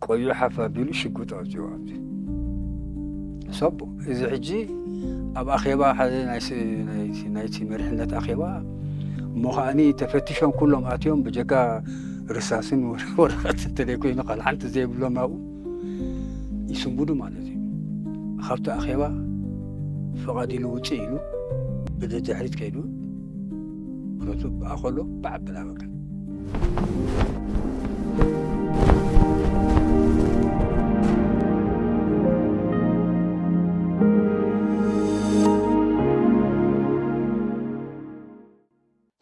ቆዩ ሓፍ ኣቢሉ ሽጉጥ ኣውፂኡ ኣብዚ ሰብ። እዚ ሕጂ ኣብ ኣኼባ ሓደ ናይ ስ- ናይ ስ- ናይቲ መሪሕነት ኣኼባ እሞ ከዓኒ ተፈቲሾም ኩሎም ኣትዮም ብጀካ ርሳስን ወረ- ወረቐት እንተዘይኮይኑ ካልእ ሓንቲ ዘይብሎም ኣብኡ ይስንብዱ ማለት እዩ። ካብቲ ኣኼባ ፍቓድ ኢሉ ውፅእ ኢሉ ብድሕሪት ከይዱ ብረቱ ብኣኸሎ ብዓብል ኣበቀ።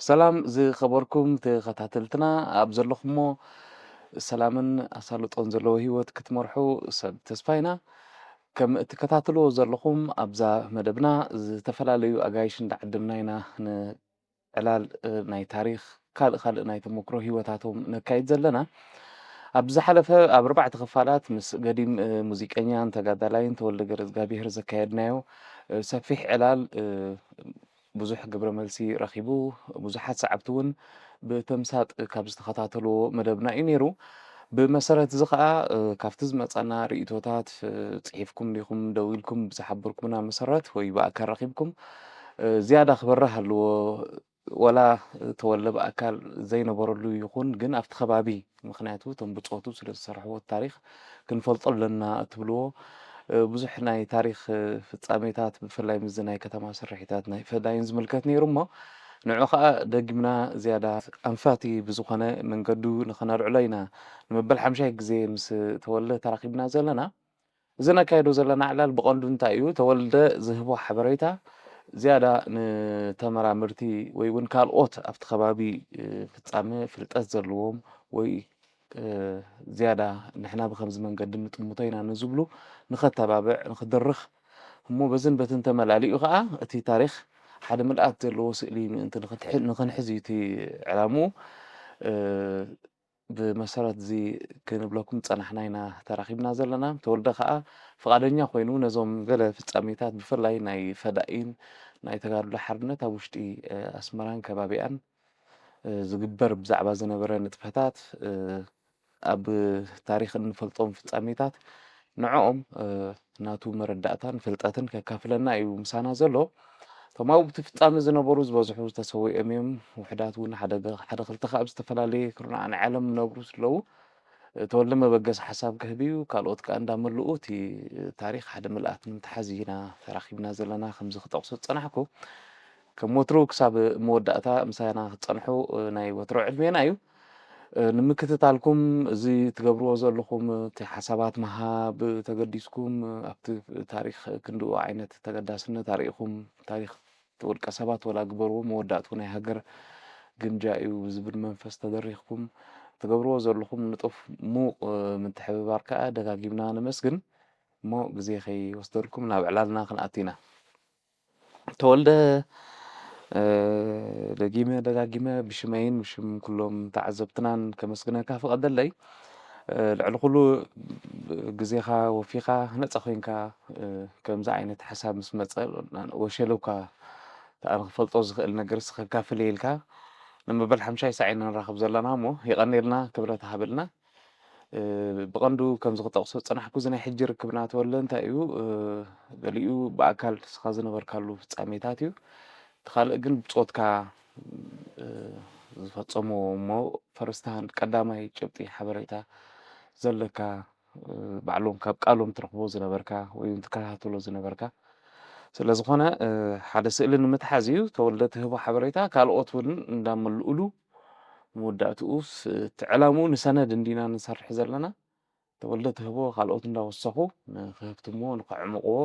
ሰላም ዝኸበርኩም ተኸታተልትና፣ ኣብ ዘለኹሞ ሰላምን ኣሳልጦን ዘለዎ ህይወት ክትመርሑ ሰብ ተስፋ ኢና። ከም እትከታተልዎ ዘለኹም ኣብዛ መደብና ዝተፈላለዩ ኣጋይሽ እንዳዓደምና ኢና ንዕላል ናይ ታሪኽ ካልእ ካልእ ናይ ተመክሮ ህይወታቶም ነካይድ ዘለና። ኣብ ዝሓለፈ ኣብ ኣርባዕተ ክፋላት ምስ ገዲም ሙዚቀኛን ተጋዳላይን ተወልደ ገረዝጋብሄር ዘካየድናዮ ሰፊሕ ዕላል ብዙሕ ግብረ መልሲ ረኺቡ፣ ብዙሓት ሰዓብቲ እውን ብተምሳጥ ካብ ዝተኸታተልዎ መደብና እዩ ነይሩ። ብመሰረት እዚ ኸኣ ካብቲ ዝመጻና ርእይቶታት ጽሒፍኩም ዲኹም ደዊልኩም ብዝሓበርኩምና መሰረት ወይ ብኣካል ረኺብኩም ዝያዳ ክበርህ ኣለዎ። ወላ ተወልደ ብኣካል ዘይነበረሉ ይኹን ግን ኣብቲ ከባቢ ምኽንያቱ እቶም ብጾቱ ስለ ዝሰርሕዎ ታሪኽ ክንፈልጦ ኣለና እትብልዎ ብዙሕ ናይ ታሪኽ ፍጻሜታት ብፍላይ ምስዚ ናይ ከተማ ስርሒታት ናይ ፈዳይን ዝምልከት ነይሩ እሞ ንዑ ኸኣ ደጊምና ዝያዳ ኣንፋቲ ብዝኾነ መንገዱ ንኸነልዕሎ ኢና። ንመበል ሓምሻይ ግዜ ምስ ተወልደ ተራኺብና ዘለና። እዚ ነካይዶ ዘለና ዕላል ብቐንዱ እንታይ እዩ? ተወልደ ዝህቦ ሓበሬታ ዝያዳ ንተመራመርቲ ወይ እውን ካልኦት ኣብቲ ከባቢ ፍጻመ ፍልጠት ዘለዎም ወይ ዝያዳ ንሕና ብከምዚ መንገዲ ንጥምቶ ኢና ንዝብሉ ንኸተባብዕ ንኽድርኽ እሞ በዝን በትን ተመላሊኡ ከዓ እቲ ታሪኽ ሓደ ምልኣት ዘለዎ ስእሊ ምእንቲ ንኽንሕዝ እዩ እቲ ዕላምኡ። ብመሰረት እዚ ክንብለኩም ዝፀናሕና ኢና ተራኺብና ዘለና። ተወልደ ከዓ ፍቓደኛ ኮይኑ ነዞም ገለ ፍፃሜታት ብፍላይ ናይ ፈዳኢን ናይ ተጋድሎ ሓርነት ኣብ ውሽጢ ኣስመራን ከባቢኣን ዝግበር ብዛዕባ ዝነበረ ንጥፈታት ኣብ ታሪኽ እንፈልጦም ፍፃሜታት ንዕኦም ናቱ መረዳእታን ፍልጠትን ከካፍለና እዩ ምሳና ዘሎ። እቶም ኣብቲ ፍፃመ ዝነበሩ ዝበዝሑ ዝተሰወኦም እዮም። ውሕዳት እውን ሓደ ክልተ ካብ ዝተፈላለየ ክርናዕ ናይ ዓለም ዝነብሩ ኣለዉ። ተወልደ መበገሲ ሓሳብ ክህብ እዩ። ካልኦት ከዓ እንዳመልኡ እቲ ታሪኽ ሓደ ምልኣት ንምትሓዝ ኢና ተራኺብና ዘለና። ከምዚ ክጠቕሶ ዝፀናሕኩ ከም ወትሩ ክሳብ መወዳእታ ምሳና ክትፀንሑ ናይ ወትሮ ዕድሜና እዩ። ንምክትታልኩም እዚ ትገብርዎ ዘለኹም እቲ ሓሳባት ምሃብ ተገዲስኩም ኣብቲ ታሪኽ ክንድኡ ዓይነት ተገዳስነት ኣርኢኹም ታሪኽ ውልቀ ሰባት ወላ ግበርዎ መወዳእትኡ ናይ ሃገር ግምጃ እዩ ብዝብል መንፈስ ተደሪኽኩም ትገብርዎ ዘለኹም ንጡፍ ሙቕ ምትሕብባር ከዓ ደጋጊምና ነመስግን። እሞ ግዜ ከይወስደልኩም ናብ ዕላልና ክንኣቱ ኢና። ተወልደ ደጊመ ደጋጊመ ብሽመይን ብሽም ኩሎም ተዓዘብትናን ከመስግነካ ፍቐደለይ። ልዕሊ ኩሉ ግዜኻ ወፊኻ ነፃ ኮይንካ ከምዚ ዓይነት ሓሳብ ምስ መፀ ወሸለውካ ተኣነ ክፈልጦ ዝኽእል ነገር ስኸካፍል ኢልካ ንመበል ሓምሻይ ሳዕ ኢና ንራኸብ ዘለና እሞ ይቐኔልና ክብረት ሃበልና። ብቐንዱ ከምዚ ክጠቕሶ ዝጸናሕኩ እዚ ናይ ሕጂ ርክብና ተወልደ እንታይ እዩ፣ ገሊኡ ብኣካል ንስኻ ዝነበርካሉ ፍጻሜታት እዩ። እቲ ካልእ ግን ብጾትካ ዝፈጸሞ እሞ ፈርስት ሃንድ ቀዳማይ ጭብጢ ሓበሬታ ዘለካ ባዕሎም ካብ ቃሎም ትረኽቦ ዝነበርካ ወይ እውን ትከታተሎ ዝነበርካ ስለ ዝኾነ ሓደ ስእሊ ንምትሓዝ እዩ። ተወልደ ትህቦ ሓበሬታ ካልኦት እውን እንዳመልኡሉ መወዳእትኡስ እቲ ዕላምኡ ንሰነድ እንዲና ንሰርሕ ዘለና ተወልደ ትህቦ ካልኦት እንዳወሰኹ ንክህብትምዎ ንከዕምቕዎ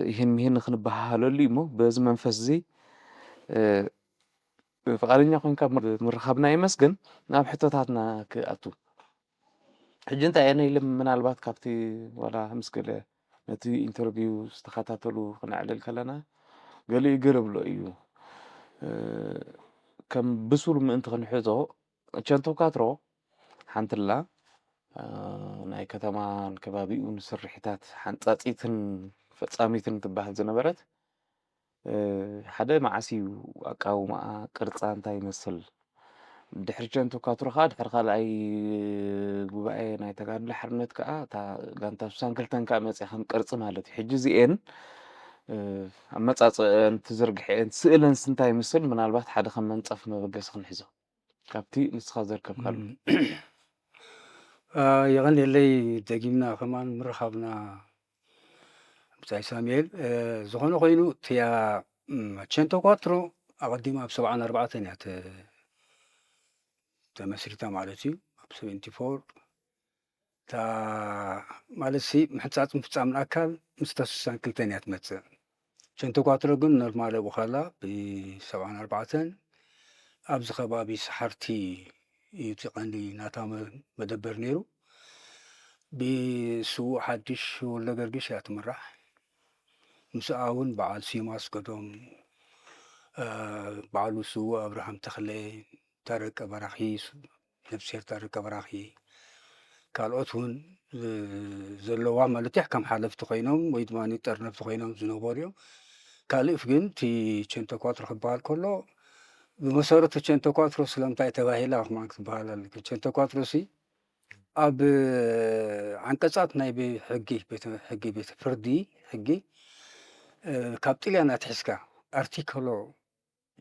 ይህን ምሂን ንክንበሃሃለሉ እዩ እሞ በዚ መንፈስ እዚ ፍቓደኛ ኮይንካ ምርኻብና የመስግን። ናብ ሕቶታትና ክኣቱ ሕጂ እንታይ እየ ኢለ ምናልባት ካብቲ ዋላ ምስ ገለ ነቲ ኢንተርቪው ዝተኸታተሉ ክነዕልል ከለና ገሊኡ ግር ብሎ እዩ። ከም ብሱል ምእንቲ ክንሕዞ ቸንቶ ካትሮ ሓንትላ ናይ ከተማን ከባቢኡን ስርሒታት ሓንጻጺትን ፈጻሚትን ትበሃል ዝነበረት ሓደ መዓስ እዩ ኣቃውማኣ ቅርጻ እንታይ ይመስል ድሕሪ ቸንቶ ኳትሮ ከዓ ድሕሪ ካልኣይ ጉባኤ ናይ ተጋድሎ ሓርነት ከዓ እታ ጋንታ ስሳን ክልተን ከዓ መፅያ ከም ቅርፂ ማለት እዩ። ሕጂ እዚኤን ኣመፃፅእን ትዝርግሐን ስእለን ስንታይ ይመስል ምናልባት ሓደ ከም መንፀፍ መበገሲ ክንሕዞ ካብቲ ንስኻ ዘርከብካሉ። የቐንየለይ። ደጊምና ከማን ምርኻብና ብጻይ ሳሙኤል። ዝኾነ ኮይኑ እቲያ ቸንቶ ኳትሮ ኣቐዲማ ኣብ ሰብዓን ኣርባዕተን እያ ተመስሪታ ማለት እዩ። ኣብ ሰቨንቲ ፎር እታ ማለት ሲ ምሕጻጽ ምፍጻምን ኣካል ምስ ተስሳን ክልተን እያ ትመጽእ። ቸንቶ ኳትሮ ግን ኖርማል ኣብኡ ከላ ብሰብዓን ኣርባዕተን ኣብዚ ከባቢ ሰሓርቲ እዩ እቲ ቀንዲ ናታ መደበር ነይሩ። ብስዉእ ሓድሽ ወልደ ገርግሽ እያ ትምራሕ። ምስኣ እውን በዓል ስዩም ኣስገዶም፣ በዓሉ ስዉእ ኣብርሃም ተኽለ፣ ታረቀ በራኺ፣ ነፍስሄር ታረቀ በራኺ፣ ካልኦት እውን ዘለዋ ማለት ከም ሓለፍቲ ኮይኖም ወይ ድማ ጠርነፍቲ ኮይኖም ዝነበሩ እዮም። ካልእ ግን እቲ ቸንቶ ኳትሮ ክበሃል ከሎ ብመሰረቱ ቸንቶ ኳትሮ ስለምንታይ ተባሂላ ክማን ክትበሃል ኣለ። ቸንቶ ኳትሮ ሲ ኣብ ዓንቀጻት ናይ ሕጊ ቤት ፍርዲ ሕጊ ካብ ጥልያን ኣትሒዝካ ኣርቲክሎ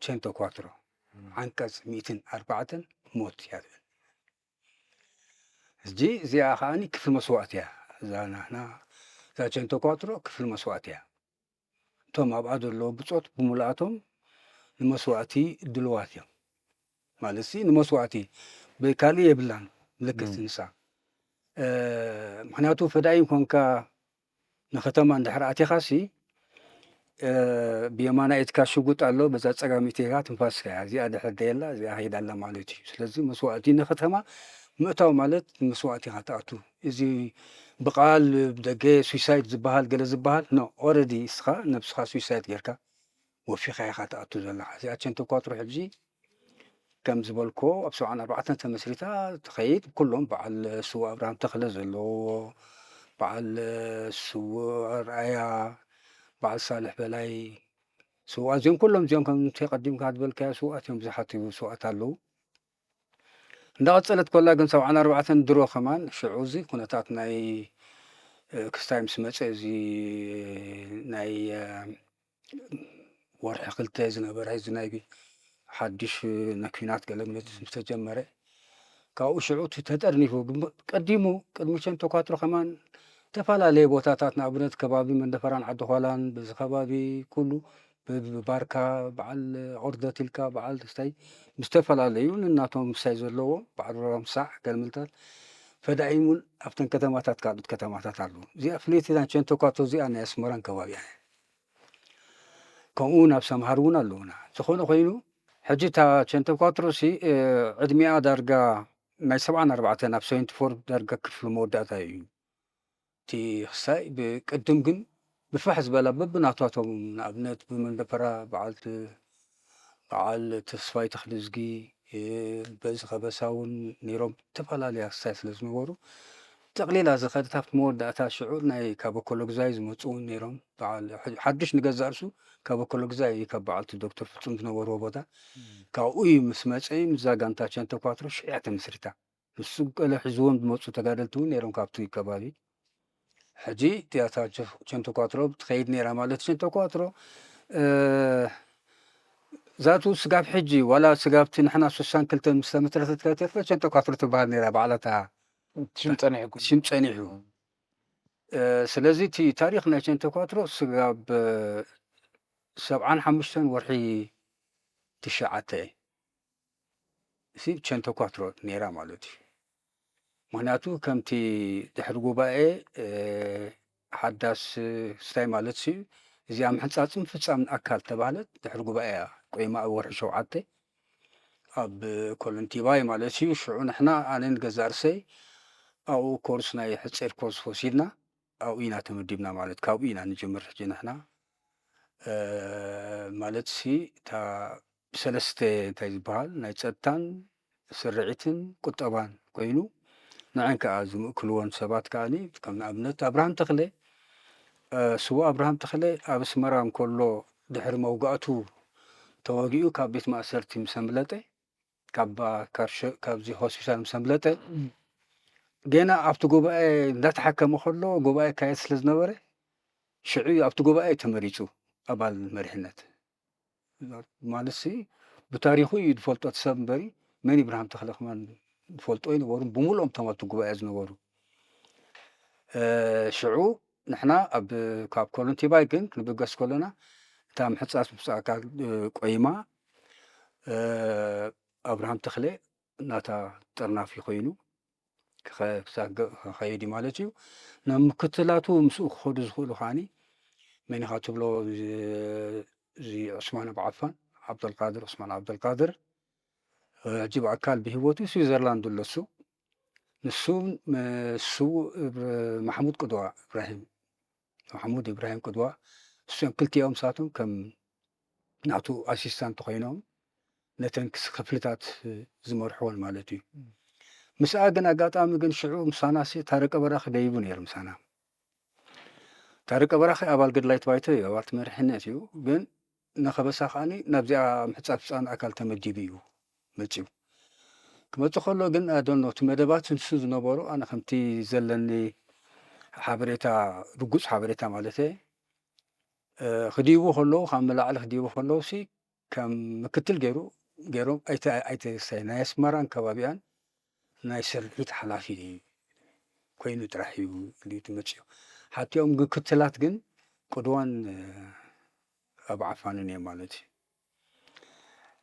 ቸንቶ ኳትሮ ዓንቀጽ ሚእትን ኣርባዕተን ሞት እያ ትብል። ሕጂ እዚኣ ከዓኒ ክፍል መስዋእቲ እያ። እዛ ናህና እዛ ቸንቶ ኳትሮ ክፍል መስዋእቲ እያ። እቶም ኣብኣ ዘለዉ ብጾት ብምልኣቶም ንመስዋእቲ ድልዋት እዮም። ማለት ሲ ንመስዋእቲ ካልእ የብላን ምልክት ንሳ። ምክንያቱ ፈዳይ ኮንካ ንከተማ እንድሕር ኣቲኻሲ ብየማናይ ኢድካ ሽጉጥ ኣሎ፣ በዛ ጸጋሚት ኢድካ ትንፋስካ እያ። እዚኣ ድሕር ደየላ እዚኣ ከይዳ ኣላ ማለት እዩ። ስለዚ መስዋእቲ ንከተማ ምእታው ማለት መስዋእቲ ኢኻ ትኣቱ። እዚ ብቃል ብደገ ሱሳይድ ዝበሃል ገለ ዝበሃል ኖ ኦረዲ እስኻ ነብስኻ ሱሳይድ ጌርካ ወፊኻ ኢኻ ትኣቱ ዘለኻ። እዚኣ ቸንቶ ኳትሮ ሕጂ ከም ዝበልኮ ኣብ ሰብዓን ኣርባዕተን ተመስሪታ ትኸይድ። ኩሎም በዓል ስዉእ ኣብርሃም ተኽለ ዘለዎ፣ በዓል ስዉእ ኣርኣያ፣ በዓል ሳልሕ በላይ፣ ስዉኣት እዚኦም ኩሎም እዚኦም ከምቲ ቀዲምካ ዝበልካዮ ስዉኣት እዮም። ብዙሓት ስዉኣት ኣለዉ። እንዳቐጸለት ኮላ ግን ሰብዓን ኣርባዕተን ድሮ ከማን ሽዑ እዚ ኩነታት ናይ ክስታይ ምስ መጸ እዚ ናይ ወርሒ ክልተ ዝነበረ እዚ ናይ ሓድሽ ናይ ኲናት ገለ ምት ምስ ተጀመረ ካብኡ ሽዑ እቲ ተጠርኒፉ ቀዲሙ ቅድሚ ሸን ተኳትሮ ከማን ዝተፈላለየ ቦታታት ንኣብነት ከባቢ መንደፈራን ዓዲ ኳላን በዚ ከባቢ ኩሉ ብባርካ በዓል ኦርደት ኢልካ በዓል ስታይ ብዝተፈላለዩ ንናቶም ምሳይ ዘለዎ በዓል ሮራም ሳዕ ገልምልታት ፈዳኢሙን ኣብተን ከተማታት ካልኦት ከተማታት ኣለዉ። እዚኣ ፍልይቲ ናይ ቸንተኳቶ እዚኣ ናይ ኣስመራን ከባቢኣ ከምኡ እውን ኣብ ሰምሃር እውን ኣለዉና። ዝኾነ ኮይኑ ሕጂ እታ ቸንተኳትሮ ሲ ዕድሚኣ ዳርጋ ናይ ሰብዓን ኣርባዕተን ኣብ ሰቨንቲ ፎር ዳርጋ ክፍሊ መወዳእታ እዩ። እቲ ክሳይ ብቅድም ግን ብፋሕ ዝበላ በብናታቶም ንኣብነት ብመንደፈራ በዓል በዓል ተስፋይ ተኽልዝጊ በዚ ከበሳ እውን ነይሮም ዝተፈላለያ ክሳይ ስለ ዝነበሩ ጠቕሊላ ዝኸደት ኣብቲ መወዳእታ ሽዑ ናይ ካብ ኮሎግዛይ ዝመፁ እውን ነይሮም። በዓል ሓዱሽ ንገዛእ ርሱ ካብ ኮሎግዛይ ካብ በዓልቲ ዶክተር ፍፁም ዝነበርዎ ቦታ ካብኡ እዩ ምስ መፀ ምዛ ጋንታ ቸንተኳትሮ ሽዕያ ተመስሪታ። ንሱ ገለ ሒዝዎም ዝመፁ ተጋደልቲ እውን ነይሮም ካብቲ ከባቢ። ሕጂ እቲኣታ ቸንተኳትሮ ትኸይድ ነይራ ማለት ቸንተኳትሮ ዛቱ ስጋብ ሕጂ ዋላ ስጋብቲ ንሕና ስሳን ክልተን ምስ ተመስረተት ከይተርፈ ቸንተኳትሮ ትበሃል ነይራ ባዕላታ ሽም ጸኒሑ ሽም ጸኒሑ። ስለዚ እቲ ታሪኽ ናይ ቸንተኳትሮ ስጋብ ሰብዓን ሓሙሽተን ወርሒ ትሽዓተ ሲ ቸንተኳትሮ ነይራ ማለት እዩ። ምክንያቱ ከምቲ ድሕሪ ጉባኤ ሓዳስ ስታይ ማለት ሲ እዚኣ ምሕንጻጽን ፍጻምን ኣካል ተባህለት ድሕሪ ጉባኤ እያ ቆይማ ኣብ ወርሒ ሸውዓተ ኣብ ኮለንቲባይ ማለት እዩ። ሽዑ ንሕና ኣነን ገዛ ርሰይ ኣብኡ ኮርስ ናይ ሕጼር ኮርስ ወሲድና ኣብኡ ኢና ተመዲብና ማለት ካብኡ ኢና ንጀምር ሕጂ ንሕና ማለት ሲ እታ ብሰለስተ እንታይ ዝበሃል ናይ ጸጥታን ስርዒትን ቁጠባን ኮይኑ ንዐን ከዓ ዝምእክልዎን ሰባት ከዓኒ ከም ንኣብነት ኣብርሃም ተኽለ ስዋ ኣብርሃም ተኽለ ኣብ ኣስመራ እንከሎ ድሕሪ መውጋእቱ ተወጊኡ ካብ ቤት ማእሰርቲ ምስ ኣምለጠ ካብ ካብዚ ሆስፒታል ምስ ኣምለጠ፣ ገና ኣብቲ ጉባኤ እንዳተሓከመ ከሎ፣ ጉባኤ ካየድ ስለ ዝነበረ፣ ሽዑ እዩ ኣብቲ ጉባኤ ተመሪጹ ኣባል መሪሕነት። ማለት ሲ፣ ብታሪኹ እዩ ዝፈልጦ እቲ ሰብ እምበሪ፣ መን ኢብራሂም ተኽለ ከማን ዝፈልጦ ኣይነበሩን፣ ብምሉኦም እቶም ኣብቲ ጉባኤ ዝነበሩ። ሽዑ ንሕና ኣብ ካብ ኮሎንቲባይ ግን ክንብገስ ከሎና፣ እታ ምሕጻጽ ምብጻእ ኣካል ቆይማ፣ ኣብርሃም ተኽለ ናታ ጠርናፊ ኮይኑ ክኸይድ ማለት እዩ። ናብ ምክትላቱ ምስኡ ክኸዱ ዝኽእሉ ከዓኒ፣ መን ኢኻ ትብሎ፣ እዚ ዑስማን ኣብዓፋን፣ ዓብደልቃድር፣ ዑስማን ዓብደልቃድር፣ ሕጂ ብኣካል ብህይወቱ ስዊዘርላንድ ኣሎ እሱ። ንሱ፣ ስዉእ ማሕሙድ ቅድዋ፣ ኢብራሂም ማሕሙድ፣ ኢብራሂም ቅድዋ፣ እሶም ክልቲኦም ሳቶም ከም ናቱ ኣሲስታንት ኮይኖም ነተን ክፍልታት ዝመርሕወን ማለት እዩ። ምስኣ ግን ኣጋጣሚ ግን ሽዑ ምሳናሲ ታረቀ በራኺ ደይቡ ነይሩ ምሳና። ታረቀ በራኺ ኣባል ግድላይት ባይቶ እዩ፣ ኣባል መሪሕነት እዩ። ግን ንኸበሳ ከዓኒ ናብዚኣ ምሕጻብ ህጻን ኣካል ተመዲቡ እዩ መጺኡ። ክመጽእ ከሎ ግን ኣደኖ እቲ መደባት ንሱ ዝነበሩ፣ ኣነ ከምቲ ዘለኒ ሓበሬታ፣ ርጉጽ ሓበሬታ ማለት፣ ክድይቡ ከለዉ፣ ካብ መላዕሊ ክድይቡ ከለዉ ሲ ከም ምክትል ገይሩ ገይሮም ኣይተ ኣይተሳይ ናይ ኣስመራን ከባቢኣን ናይ ስርሒት ሓላፊ ኮይኑ ጥራሕ እዩ ኢሉ እዩ መፅኡ። ሓቲኦም ምክትላት ግን ቅድዋን ኣብ ዓፋንን እዮም ማለት እዩ።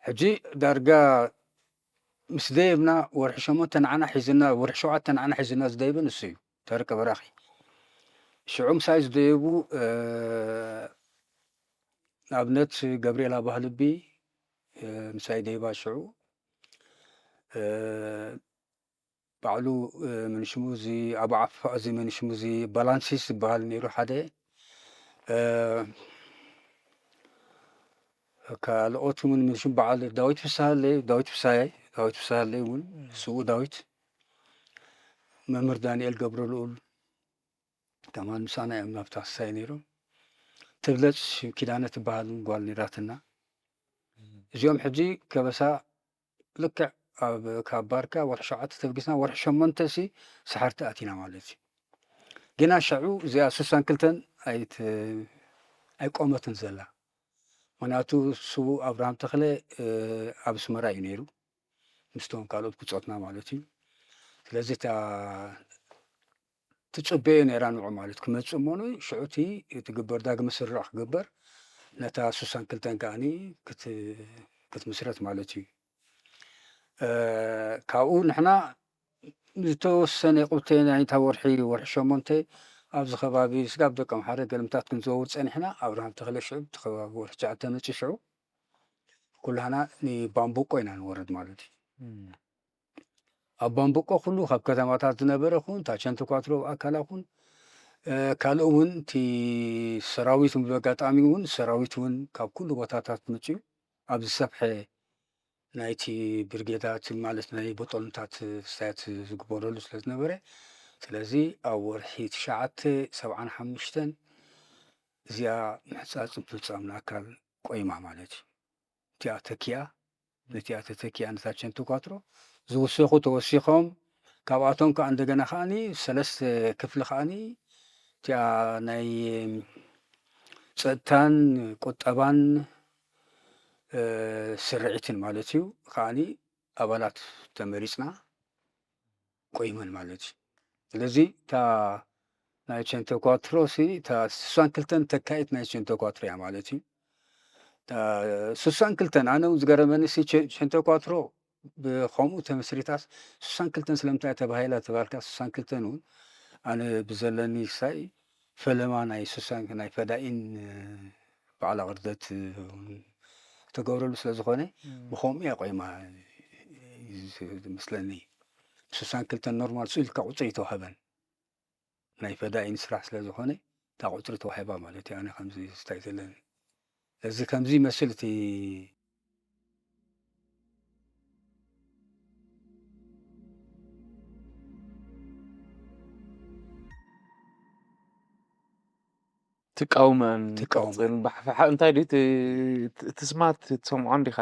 ሕጂ ዳርጋ ምስ ደየብና ወርሒ ሸሞንተ ንዓና ሒዝና፣ ወርሒ ሸውዓተ ንዓና ሒዝና ዝደይበ ንሱ እዩ፣ ታረቀ በራኺ። ሽዑ ምሳይ ዝደየቡ፣ ንኣብነት ገብርኤል ኣባህልቢ ምሳይ ደይባ ሽዑ፣ ባዕሉ፣ ምን ሽሙ እዚ፣ ኣቡ ዓፋ፣ እዚ ምን ሽሙ እዚ፣ ባላንሲስ ዝበሃል ነይሩ ሓደ። ካልኦት እውን ምን ሽሙ በዓል ዳዊት ፍስሃለይ፣ ዳዊት ፍስሃየ፣ ዳዊት ፍስሃለይ እውን፣ ስዉእ ዳዊት፣ መምህር ዳንኤል ገብረልኡል፣ ከማን ምሳና እዮም ናብታ ክሳይ ነይሮም። ትብለጽ ኪዳነ ትበሃል ጓል ነይራትና። እዚኦም ሕጂ ከበሳ ልክዕ ኣብ፣ ካብ ባርካ ወርሒ ሸውዓተ ተብጊስና፣ ወርሒ ሸሞንተ ሲ ሰሓርቲ ኣቲና ማለት እዩ። ግና ሸዑ እዚኣ ስሳን ክልተን ኣይት-፣ ኣይቆመትን ዘላ። ምኽንያቱ ስዉእ ኣብርሃም ተኽለ፣ ኣብ ኣስመራ እዩ ነይሩ፣ ምስቶም ካልኦት ብጾትና ማለት እዩ። ስለዚ እታ ትጽበዮ ነይራ ንዑ ማለት ክመጽእ እሞ፣ ሽዑ እቲ ትግበር ዳግመ ስርርዕ ክግበር፣ ነታ ስሳን ክልተን ከኣኒ ክት-፣ ክትምስረት ማለት እዩ። ካብኡ ንሕና ዝተወሰነ ቁብተ ናይታ ወርሒ፣ ወርሒ ሸሞንተ ኣብዚ ከባቢ ስጋብ ደቀምሓረ ገልምታት ክንዘውር ጸኒሕና። ኣብርሃም ተኽለ ሽዑ እቲ ከባቢ ወርሒ ትሽዓተ መጺኡ ሽዑ ኩላህና ንባምቡቆ ኢና ንወርድ ማለት እዩ። ኣብ ባምቡቆ ኩሉ ካብ ከተማታት ዝነበረ ኹን፣ ታቸንቶ ኳትሮ ኣካላ ኹን፣ ካልእ እውን እቲ ሰራዊት እውን ብኣጋጣሚ እውን ሰራዊት እውን ካብ ኩሉ ቦታታት መጺኡ ኣብ ዝሰፍሐ ናይቲ ብርጌዳት ማለት ናይ ቦጦልንታት ስታያት ዝግበረሉ ስለ ዝነበረ፣ ስለዚ ኣብ ወርሒ ትሽዓተ ሰብዓን ሓሙሽተን እዚኣ ምሕጻጽ ምፍጻም ንኣካል ቆይማ ማለት እዩ። እቲኣ ተኪኣ፣ ነቲኣ ተተኪኣ ነታ ቸንቶ ኳትሮ ዝውሰኹ ተወሲኾም፣ ካብኣቶም ከኣ እንደገና ከኣኒ ሰለስተ ክፍሊ ከኣኒ እቲኣ ናይ ጸጥታን ቁጠባን፣ እ፣ ስርዒትን ማለት እዩ፣ ከኣኒ ኣባላት ተመሪጽና ቆይመን ማለት እዩ። ስለዚ እታ ናይ ቸንቶ ኳትሮ ሲ፣ እታ ስሳን ክልተን ተካኢት ናይ ቸንቶ ኳትሮ እያ ማለት እዩ። እታ ስሳን ክልተን፣ ኣነ እውን ዝገረመኒ ሲ፣ ቸ-፣ ቸንቶ ኳትሮ ብኸምኡ ተመስሪታስ፣ ስሳን ክልተን ስለምንታይ ተባሂላ ተባልካ፣ ስሳን ክልተን እውን ኣነ ብዘለኒ ሳይ ፈለማ ናይ ስሳን፣ ናይ ፈዳኢን በዓል ኣቕርደት እውን ተገብረሉ ስለ ዝኾነ፣ እም። ብኸምኡ እያ ቆይማ ዝመስለኒ። ስሳን ክልተን ኖርማል ስኢልካ ቁጽሪ ተዋህበን። ናይ ፈዳኢን ስራሕ ስለ ዝኾነ፣ እታ ቁጽሪ ተዋሂባ ማለት እዩ። ኣነ ከምዚ ስታይ ዘለኒ። እዚ ከምዚ ይመስል እቲ ትቃውመን ትቃውመን። ትቐጽል ባሕፋሓ እንታይ ድዩ? እቲ፣ እቲ ስማት ትሰምዖ እንዲኻ?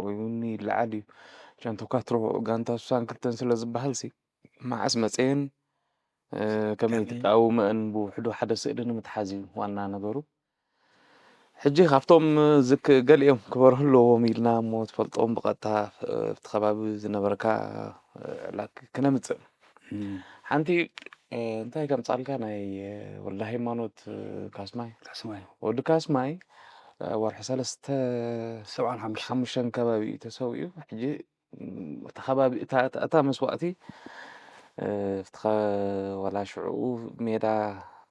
ወይ እውን ይለዓል እዩ። ጃንቶ ካትሮ ጋንታ ስሳን ክልተን ስለ ዝበሃል ሲ መዓስ መጽየን፣ እ፣ ከመይ ከመይ? ትቃወመአን ብውሕዱ ሓደ ስእሊ ንምትሓዝ እዩ ዋና ነገሩ። ሕጂ ካብቶም ዝክ-፣ ገሊኦም ክበርሁ ኣለዎም ኢልና እሞ ትፈልጦም ብቐጥታ፣ እ፣ ኣብቲ ከባቢ ዝነበርካ፣ እ፣ ዕላክ ክነምጽእ። እም። ሓንቲ፣ እ፣ እንታይ ከምጻልካ ናይ፣ እ፣ ወልደ ሃይማኖት፣ እ፣ ካስማይ። ካስማይ። ወዲ ካስማይ፣ እ፣ ወርሒ ሰለስተ ሰብዓን ሓሙሽተን። ሓሙሽተን ከባቢ እዩ ተሰዊኡ። ሕጂ፣ እም፣ እቲ ከባቢ፣ እታ፣ እታ፣ እታ መስዋእቲ፣ እ፣ ኣብቲ ከ-፣ ዋላ ሽዑ ሜዳ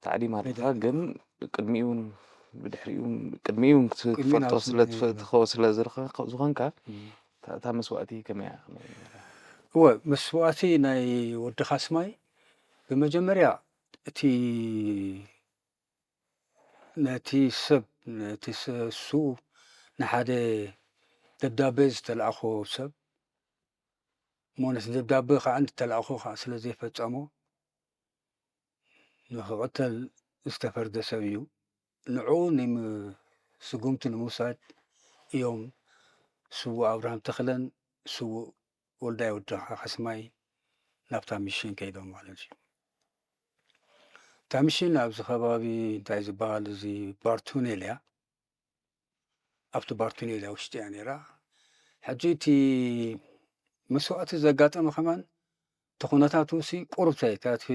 ታዕሊም ኣለካ፣ ሜዳ። ግን ቅድሚኡን ብድሕሪኡን፣ ቅድሚኡን ክት-፣ ቅድሚኡን ክትፈልጦ ኣብዚ ስለ ትፈ-፣ ትኸ-፣ ስለ ዝርኸ-፣ ዝኾንካ፣ እም። እታ፣ እታ መስዋእቲ ከመይ እያ? ከመይ እያ? እወ፣ መስዋእቲ ናይ ወዲ ካስማይ ብመጀመርያ እቲ ነቲ ሰብ፣ ነቲ ሰ-፣ እሱ ንሓደ ደብዳቤ ዝተላእኾ ሰብ፣ እሞ ነቲ ደብዳቤ ከዓ እንተላእኾ ከዓ ስለ ዘይፈጸሞ ንኽቕተል ዝተፈርደ ሰብ እዩ። ንዕኡ ንም-፣ ስጉምቲ ንምውሳድ እዮም ስዉእ ኣብርሃም ተኽለን ስዉእ ወልዳይ ወዲ ካስማይ ናብታ ሚሽን ከይዶም ማለት እዩ። እታ ሚሽን ኣብዚ ከባቢ እንታይ ዝበሃል እዚ ባርቱኔል እያ። ኣብቲ ባርቱኔል እያ ውሽጢ እያ ነይራ። ሕጂ እቲ መስዋእቲ ዘጋጠመ ከማን እቲ ኩነታቱ ሲ ቁሩብ እንታይ፣ እቲ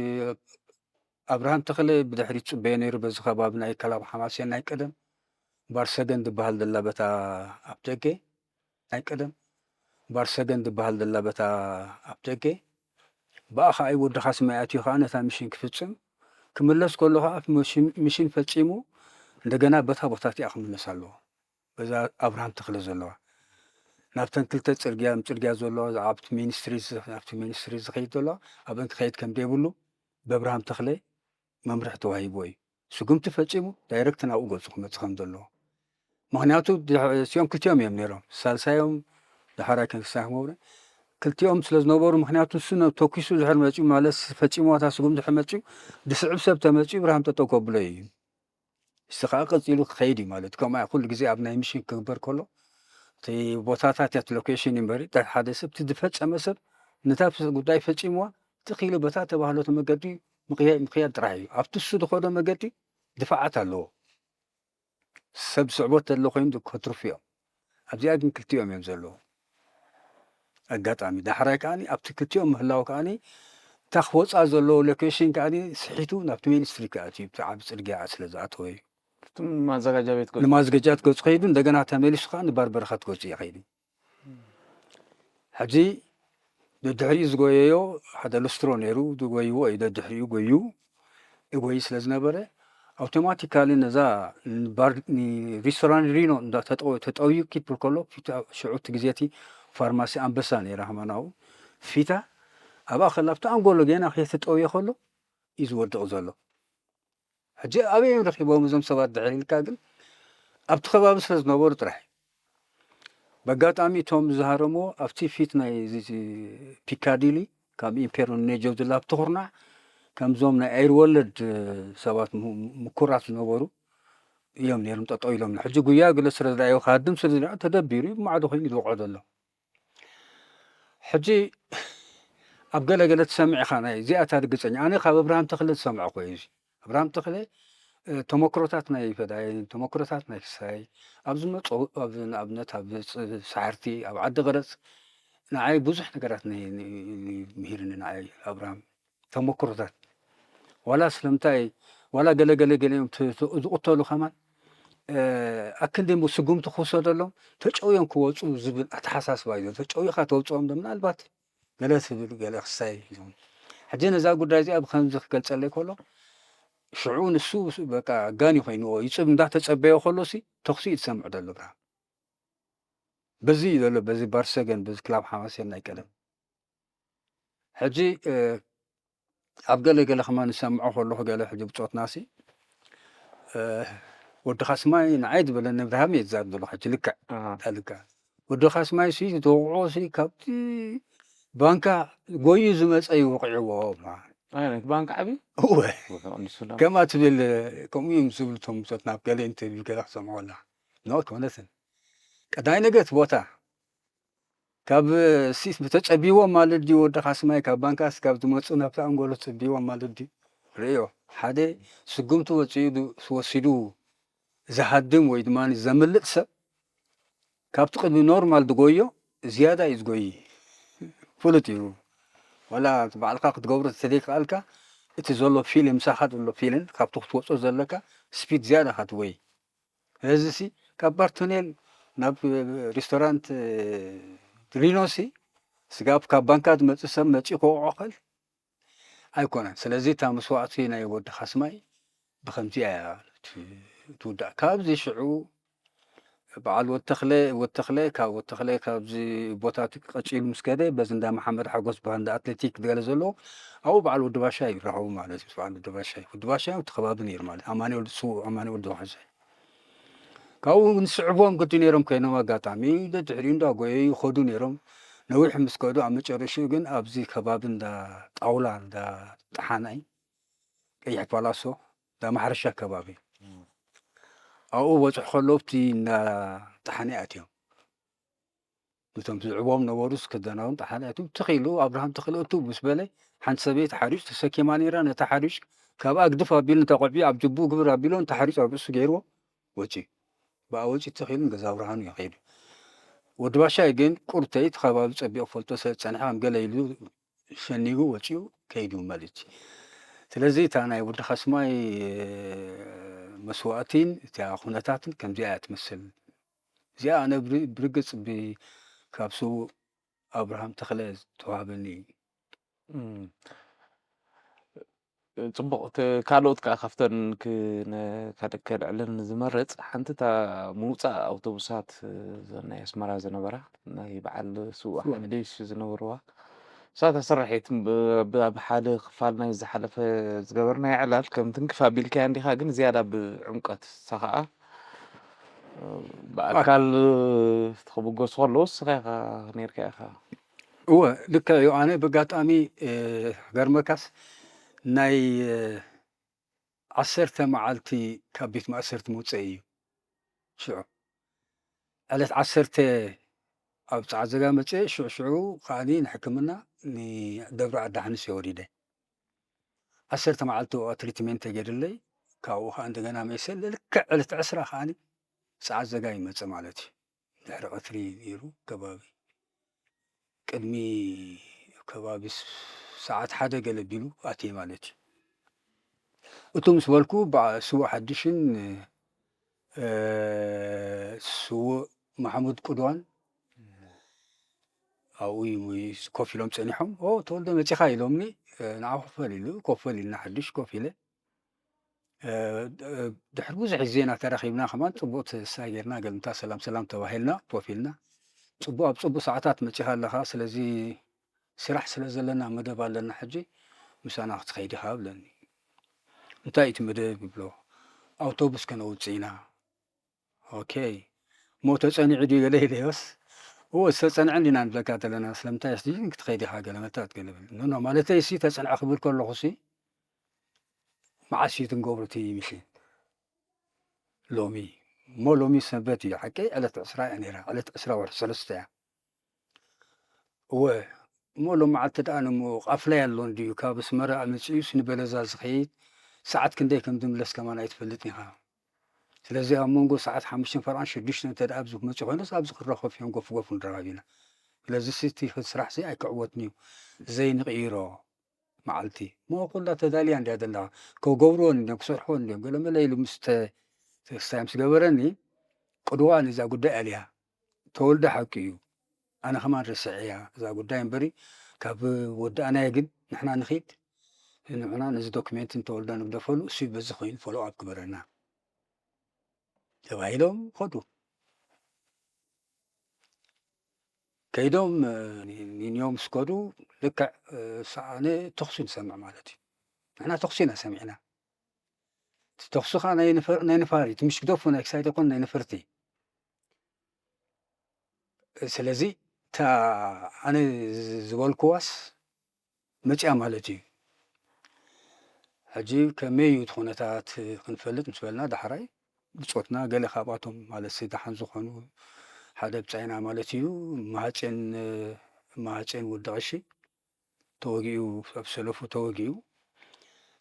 ኣብርሃም ተኽለ ብድሕሪት ጽበዮ ነይሩ። በዚ ከባቢ ናይ ከላብ ሓማሴን ናይ ቀደም ባርሰገን ዝበሃል ዘላ በታ ኣፍ ደገ፣ ናይ ቀደም ባርሰገን ዝበሃል ዘላ በታ ኣፍ ደገ፣ ብኣ ኸዓ እዩ ወዲ ካስማይ ኣትዩ ኸዓ ነታ ሚሽን ክፍጽም ክምለስ ከሎ ኸዓ፣ ሚሽን፣ ሚሽን ፈጺሙ እንደገና በታ ቦታ እቲኣ ክምለስ ኣለዎ። በዛ ኣብርሃም ተኽለ ዘለዋ ናብተን ክልተ ጽርግያ፣ ጽርግያ ዘለዋ፣ ኣብቲ ሚኒስትሪ ዝ-፣ ኣብቲ ሚኒስትሪ ዝኸይድ ዘለዋ፣ ኣብን ክኸይድ ከም ዘይብሉ ብኣብርሃም ተኽለ መምርሒ ተዋሂብዎ እዩ። ስጉምቲ ፈጺሙ ዳይረክት ናብኡ ገጹ ክመጽእ ከም ዘለዎ። ምኽንያቱ ድሕ-፣ እዚኦም ክልቲኦም እዮም ነይሮም። ሳልሳዮም ዳሕራይ ክንክሳይ ክመብረ ክልቲኦም ስለ ዝነበሩ፣ ምኽንያቱ እሱ ነ-፣ ተኩሱ ድሕር መጺኡ ማለት ፈጺሙ ዋታ ስጉም ድሕር መጺኡ፣ ድስዕብ ሰብ ተመጺኡ ብርሃም ጠጠው ከብሎ እዩ። እሱ ከዓ ቀጺሉ ክኸይድ እዩ ማለት እዩ። ከምኣ ኩሉ ግዜ ኣብ ናይ ሚሽን ክግበር ከሎ፣ እቲ ቦታታት እቲ ሎኬሽን እዩ እምበሪ፣ ሓደ ሰብ፣ እቲ ዝፈጸመ ሰብ፣ ነታ ፍ-፣ ጉዳይ ፈጺምዋ፣ ትኽ ኢሉ በታ ተባህለቶ መገዲ ምቕያ-፣ ምቕያድ ጥራሕ እዩ። ኣብቲ እሱ ዝኸዶ መገዲ ድፋዓት ኣለዎ። ሰብ ስዕቦት ተሎ ኮይኑ ከትርፉ እዮም። ኣብዚኣ ግን ክልቲኦም እዮም ዘለዉ። ኣጋጣሚ ዳሕራይ ከዓኒ ኣብቲ ክልቲኦም ምህላው ከዓኒ እታ ክወፃ ዘለዎ ሎኬሽን ከዓኒ ስሒቱ ናብቲ ሚኒስትሪ ክኣትዩ እዩ። ብቲ ዓቢ ጽርግያ ስለ ዝኣተወ እዩ። እቶም ማዘጋጃ ቤት ገጹ። ንማዘጋጃ ቤት ገጹ ከይዱ እንደገና ተመሊሱ ከኣ ንባር በረኸት ገጹ እዩ ከይዱ። ሕጂ ደድሕሪኡ ዝጎየዮ ሓደ ሉስትሮ ነይሩ፣ ዝጎይዎ እዩ። ደድሕሪኡ ጎዩ፣ ይጎይ ስለ ዝነበረ፣ ኣውቶማቲካሊ ነዛ ንባር-፣ ንሪስቶራንት ሪኖ እንዳ ተጠው-፣ ተጠውዩ ክትብል ከሎ፣ ፊታ ሽዑ እቲ ግዜ እቲ ፋርማሲ ኣንበሳ ነይራ፣ ሃማናኡ ፊታ፣ ኣብኣ ከላ ኣብቲ ኣንጎሎ ጌና ከይተጠውየ ከሎ እዩ ዝወድቕ ዘሎ። ሕጂ ኣበይ እዮም ረኺቦም እዞም ሰባት ድሕር ኢልካ ግን፣ ኣብቲ ከባቢ ስለ ዝነበሩ ጥራሕ እዩ። በጋጣሚ እቶም ዝሃረምዎ ኣብቲ ፊት ናይ እዚ ፒካዲሊ፣ ካብ ኢምፔሮ ኔጆ ዝላ ኣብቲ ኩርናዕ፣ ከምዞም ናይ ኣይር ወለድ ሰባት ሙ-፣ ምኩራት ዝነበሩ እዮም ነይሮም ጠጠው ኢሎም። ሕጂ ጉያ ገለ ስለ ዝረኣዩ፣ ክሃድም ስለ ዝረኣዩ፣ ተደቢሩ እዩ፣ ብማዕዶ ኮይኑ ዝወቕዖ ዘሎ። ሕጂ ኣብ ገለ ገለ ትሰምዕ ኢኻ፣ ናይ እዚኣ እታ ርግጸኛ። ኣነ ካብ ኣብርሃም ተኽለ ዝሰምዖ እኮ እዩ እዚ። ኣብርሃም ተኽለ፣ እ፣ ተመክሮታት ናይ ፈዳይን፣ ተመክሮታት ናይ ክሳይ፣ ኣብ ዝመጾ፣ ኣብ፣ ንኣብነት ኣብ ፅ-፣ ሳሕርቲ፣ ኣብ ዓዲ ቕረጽ፣ ንዓይ ብዙሕ ነገራት ን-፣ ን-፣ ን-፣ ምሂርኒ ንዓይ ኣብርሃም። ተመክሮታት። ዋላ ስለምንታይ፣ ዋላ ገለ ገለ ገሊኦም ት-፣ ት-፣ ዝቕተሉ ከማን፣ እ፣ ኣክንዲ እሞ ስጉምቲ ክውሰደሎም፣ ተጨውዮም ክወጹ ዝብል ኣተሓሳስባ እዩ ዘሎ። ተጨውይኻ ተውጽኦም ዶ ምናልባት ገለ ትብል፣ ገለ ክሳይ እዮም። ሕጂ ነዛ ጉዳይ እዚኣ ብኸምዚ ክገልጸለይ ከሎ፣ ሽዑ ንሱ በቃ ጋኒ ኮይንዎ፣ ይጽብ እንዳተጸበዮ ከሎሲ፣ ተኹሲ እዩ ዝሰምዕ ዘሎ ብርሃን። በዚ እዩ ዘሎ፣ በዚ ባርሰገን፣ በዚ ክላብ ሓማሴን ናይ ቀደም። ሕጂ፣ እ፣ ኣብ ገለ ገለ ከማን ዝሰምዖ ከለኹ፣ ገለ ሕጂ ብጾትናሲ፣ እ፣ ወዲ ካስማይ ንዓይ ዝበለኒ ብርሃም እየ ዝዛረብ ዘለኹ ሕጂ ልክዕ። ኣሃ። ልክዕ። ወዲ ካስማይ ሲ፣ ተወቕዖ ሲ፣ ካብቲ ባንካ ጎዩ ዝመጸ እዩ ወቒዕዎ። ኣይ፣ ናይቲ ባንካ ዓቢ? እወ። እወ፣ ንሱ ዳ-፣ ከምኣ ትብል፣ ከምኡ እዮም ዝብሉ እቶም ብጾትና ኣብ ገለ ኢንተርቪው ገለ ክሰምዖ ከለኻ። ኖ፣ ኣይኮነትን። ቀዳማይ ነገር እቲ ቦታ። ካብ ሲስ ብተጸቢዎም ማለት ድዩ ወዲ ካስማይ ካብ ባንካስ ካብ ዝመጹ ናብቲ ኣንጎሎ ተጸቢዎም ማለት ድዩ? ርእዮ። ሓደ ስጉምቲ ወጺኡ ዱ-፣ ወሲዱ ዝሃድም ወይ ድማ ዘምልጥ ሰብ ካብቲ ቅድሚ ኖርማል ዝጎዮ ዝያዳ እዩ ዝጎይ። ፍሉጥ እዩ። ዋላ እቲ ባዕልካ ክትገብሮ ተዘይከኣልካ እቲ ዘሎ ፊልም፣ ምሳኻ ዘሎ ፊልም ካብቲ ክትወጾ ዘለካ ስፒድ ዝያዳ ኢኻ ትጎይ። ስለዚ ሲ ካብ ባርቶኔል ናብ ሬስቶራንት ሪኖ ሲ ስጋብ ካብ ባንካ ዝመጽእ ሰብ መጺኡ ክወቕዖ ክእል ኣይኮነን። ስለዚ እታ መስዋእቲ ናይ ወዲ ካስማይ ብኸምዚ እያ ት-፣ ትውዳእ። ካብዚ ሽዑ በዓል ወተኽለ፣ ወተኽለ፣ ካብ ወተኽለ ካብዚ ቦታ እቲ ቀጺሉ ምስ ከደ በዚ እንዳ መሓመድ ሓጎስ በሃል እንዳ ኣትሌቲክ ገለ ዘለዎ ኣብኡ በዓል ወዲ ባሻ ይራኸቡ ማለት እዩ። በዓል ወዲ ባሻ፣ ወዲ ባሻ እቲ ከባቢ ነይሩ ማለት ኣማኑኤል፣ ስዉእ ኣማኑኤል ዝሓሸ። ካብኡ ንስዕቦም ግዲ ነይሮም ኮይኖም ኣጋጣሚ ደድሕሪኡ እንዳጎየ ይኸዱ ነይሮም። ነዊሕ ምስ ከዱ ኣብ መጨረሽኡ ግን ኣብዚ ከባቢ እንዳ ጣውላ፣ እንዳ ጠሓናይ፣ ቀይሕ ፓላሶ፣ እንዳ ማሕረሻ ከባቢ፣ ኣብኡ በጽሑ ከለዉ ኣብቲ እንዳ ጠሓኒ ኣትዮም። ነቶም ዝዕቦም ነበሩስ ክደናውን ጠሓኒ ኣትዮም። ትኽ ኢሉ ኣብርሃም ትኽል እቱ ምስ በለ ሓንቲ ሰበይቲ ሓሪጭ ተሰኪማ ነይራ። ነታ ሓሪጭ ካብኣ ግድፍ ኣቢሉ ነታ ቆልዑ ኣብ ጅቡ ግብር ኣቢሎ ነታ ሓሪጭ ኣብ ርእሱ ገይርዎ ወጺኡ። ብኣ ወጺኡ ትኽ ኢሉ ንገዛ ኣብርሃም እዩ ከይዱ። ወዲ ባሻይ ግን ቁርተይ እቲ ከባቢ ጸቢቑ ፈልጦ ስለ ዝጸንሐ ከም ገለ ኢሉ ሸኒጉ ወጺኡ ከይዱ ማለት እዩ። ስለዚ እታ ናይ ወዲ ካስማይ መስዋእቲን እታ ኩነታትን ከምዚኣ እያ ትመስል። እዚኣ ኣነ ብር-፣ ብርግጽ ብ-፣ ካብ ስዉእ ኣብርሃም ተኽለ ዝተዋህበኒ እዩ። እም። ጽቡቕ። እቲ ካልኦት ከኣ ካብተን ክነ-፣ ካደ-፣ ከልዕለን ዝመርጽ ሓንቲ እታ ምውጻእ ኣውቶቡሳት፣ እዘን ናይ ኣስመራ ዝነበራ፣ ናይ በዓል ስዉእ ስዉእ። ሓድሽ ዝነበርዋ። እሳ እታ ስርሒት ብ-፣ ብ-፣ ኣብ ሓደ ክፋል ናይ ዝሓለፈ ዝገበርናዮ ዕላል ከም ትንክፍ ኣቢልካያ እንዲኻ፣ ግን ዝያዳ ብዕምቀት እሳ ኸኣ፣ እ፣ ብኣካል ትኽብገሱ ከለዉ እስኻ ኢኻ ነይርካ ኢኻ። እወ፣ ልክዕ እዩ። ኣነ ብኣጋጣሚ፣ እ፣ ክገርመካስ ናይ፣ እ፣ ዓሰርተ መዓልቲ ካብ ቤት ማእሰርቲ ምውፀእ እዩ። ሽዑ ዕለት ዓሰርተ ኣብ ጸዓት ዘጋ መጽእ፣ ሽዑ ሽዑ ከኣኒ ንሕክምና ንደብረ ኣዳሓንስ እየ ወሪደ። ዓሰርተ መዓልቲ ኣብኣ ትሪትሜንት ተገይርለይ፣ ካብኡ ከኣ እንደገና መይሰ ልክዕ ዕለት ዕስራ ከኣኒ ጸዓት ዘጋ ይመጽእ ማለት እዩ። ድሕሪ ቀትሪ ነይሩ ከባቢ። ቅድሚ ከባቢ ስ-፣ ሰዓት ሓደ ገለ ቢሉ ኣትየ ማለት እዩ። እቱ ምስ በልኩ፣ በዓ-፣ ስዉእ ሓድሽን፣ እ፣ ስዉእ ማሕሙድ ቁድዋን ኣብኡ ይ-፣ ኮፍ ኢሎም ጸኒሖም። "ኦ፣ ተወልደ መጺኻ?" ኢሎምኒ። እ፣ ንዓ ኮፍ በል ኢሉ፣ ኮፍ በል ኢልና ሓድሽ ኮፍ ኢለ። እ፣ ድ-፣ ድሕሪ ብዙሕ ግዜ ኢና ተራኺብና፣ ከማን ጽቡቕ ትስታይ ጌርና፣ ገልምታ ሰላም ሰላም ተባሂልና፣ ኮፍ ኢልና። ጽቡቕ፣ ኣብ ጽቡቕ ሰዓታት መጺኻ ኣለኻ፣ ስለዚ ስራሕ ስለ ዘለና መደብ ኣለና፣ ሕጂ ምሳና ክትኸይድ ኢኻ ብለኒ። እንታይ እዩ እቲ መደብ ይብሎ፣ ኣውቶቡስ ከነውጽእ ኢና። ኦኬ። እሞ ተጸኒዑ ድዩ ገለ ኢለዮስ፣ እወ፣ ዝተጸንዐ እንዲና ንብለካ ዘለና፣ ስለምንታይ እስቲ ክትኸይድ ኢኻ ገለ መታት ገለ በለ። ኖ፣ ኖ፣ ማለተይ እሲ ተጸንዐ ክብል ከለኹ ሲ፣ መዓስ እዩ ትንገብሩ እቲ ሚሽን? ሎሚ። እሞ ሎሚ ሰንበት እዩ፣ ሓቀይ ዕለት ዕስራ እያ ነይራ፣ ዕለት ዕስራ ወርሒ ሰለስተ እያ። እወ፣ እሞ ሎም መዓልቲ ደኣ ንሞ ቃፍላይ ኣሎ እንድዩ፣ ካብ ኣስመራ መጺኡስ ንበለዛ ዝኸይድ ሰዓት ክንደይ ከም ዝምለስ ከማን ኣይትፈልጥን ኢኻ። ስለዚ ኣብ መንጎ ሰዓት ሓሙሽተን ፈረቓን ሽዱሽተን እንተ ደኣ ኣብዚ ክመጽእ ኮይኑስ ኣብዚ ክረኸብ እዮም፣ ጎፍ ጎፍ ንራኸብ ኢና። ስለዚ እቲ ስራሕሲ ኣይክዕወትን እዩ፣ ዘይንቕይሮ መዓልቲ። እሞ ኩላ ተዳልያ እንድያ ዘላ፣ ክገብርዎ እንድዮም፣ ክሰርሕዎ እንድዮም። ገለመለ ኢሉ ምስ ተ-፣ ተስታይ ምስ ገበረኒ፣ ቅድዋ ነዛ ጉዳይ ኣልያ። ተወልደ ሓቂ እዩ። ኣነ ከማን ረስዐያ እዛ ጉዳይ እምበሪ፣ ካብ ወዳእናዮ ግን ንሕና ንኺድ፣ ንሕና ነዚ ዶክሜንት ንተወልደ ንግደፈሉ፣ እሱ በዚ ኮይኑ ፎሎ ኣፕ ግበረና ተባሂሎም ከዱ። ከይዶም፣ እ፣ ኒ-፣ ኒንዮ ምስ ከዱ፣ ልክዕ፣ እ፣ ሰኣነ ተኹሲ ንሰምዕ ማለት እዩ። ንሕና ተኹሲ ኢና ሰሚዕና። እቲ ተኹሲ ኸዓ ናይ ነፈር-፣ ናይ ነፋሪት፣ ምሽ ግደፉ፣ ናይ ክሳይት ኣይኮን፣ ናይ ነፈርቲ። ስለዚ፣ እታ ኣነ ዝ-፣ ዝበልክዋስ መጺኣ ማለት እዩ። ሕጂ ከመይ እዩ እቲ ኩነታት ክንፈልጥ ምስ በልና፣ ዳሕራይ ብጾትና ገለ ካብኣቶም፣ ማለትሲ ደሓን ዝኾኑ፣ ሓደ ብጻይና ማለት እዩ። ማህጼን ማህጼን ወዲ ቀሺ ተወጊኡ፣ ኣብ ሰለፉ ተወጊኡ።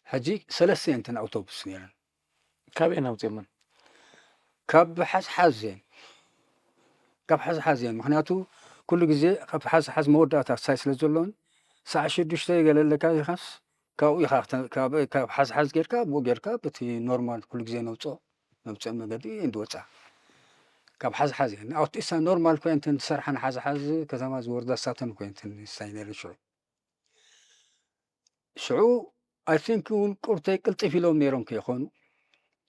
ሕጂ ሰለስተ እየን እተን ኣውቶቡስ ነይረን። ካበይ ኣውፅኦመን? ካብ ሓዝሓዝ እየን። ካብ ሓዝሓዝ እየን። ምክንያቱ ኩሉ ግዜ ካብ ሓዝሓዝ መወዳእታ ሳይ ስለ ዘለውን፣ ሳዕ ሽዱሽተ ገለ ኣለካ ኢኻስ፣ ካብኡ ኢኻ ክተ-፣ ካብ፣ ካብ ሓዝሓዝ ጌርካ፣ ብኡ ጌርካ፣ በቲ ኖርማል ኩሉ ግዜ ነውፅኦ፣ ነውፅኦ መገዲ እንድወፃ። ካብ ሓዝሓዝ እየን። ኣብቲ እሳ ኖርማል ኮይንተን ዝሰርሓን ሓዝሓዝ ከተማ ዝወርዳ ሳተን ኮይንተን ሳይ ነይረ ሽዑ። ሽዑ፣ I think እውን ቁርተይ ቅልጥፍ ኢሎም ነይሮም ከይኾኑ፣